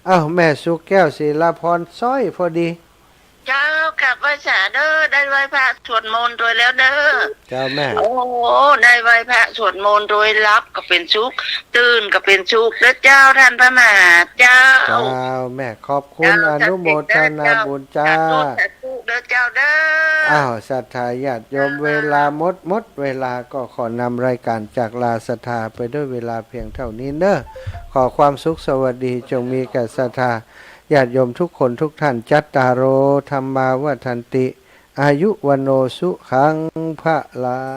อ้าว แม่สุแก้ว ศิลาพร ซ้อยพอดี เจ้า กราบไหว้สาเน่อ ได้ไหว้พระสวดมนต์ตวยแล้วเน่อ เจ้าแม่ โอ้ ได้ไหว้พระสวดมนต์ตวย หลับก็เป๋นสุข ตื่นก็เป๋นสุขเน่อเจ้า ท่านพระมหาเจ้า เจ้าแม่ ขอบคุณ เจ้า อนุโมทนาบุญเจ้า สาธุ สาธุเน่อเจ้าเน่อ อ้าว ศรัทธาญาติโยม เวลาหมด หมดเวลา ก็ขอนำรายการจากลาศรัทธาไปด้วยเวลาเพียงเท่านี้เน่อ ขอความสุขสวัสดีจงมีแก่ศรัทธาญาติโยมทุกคนทุกท่าน จัตตาโร ธัมมา วัฑฒันติ อายุ วัณโณ สุขัง พะลัง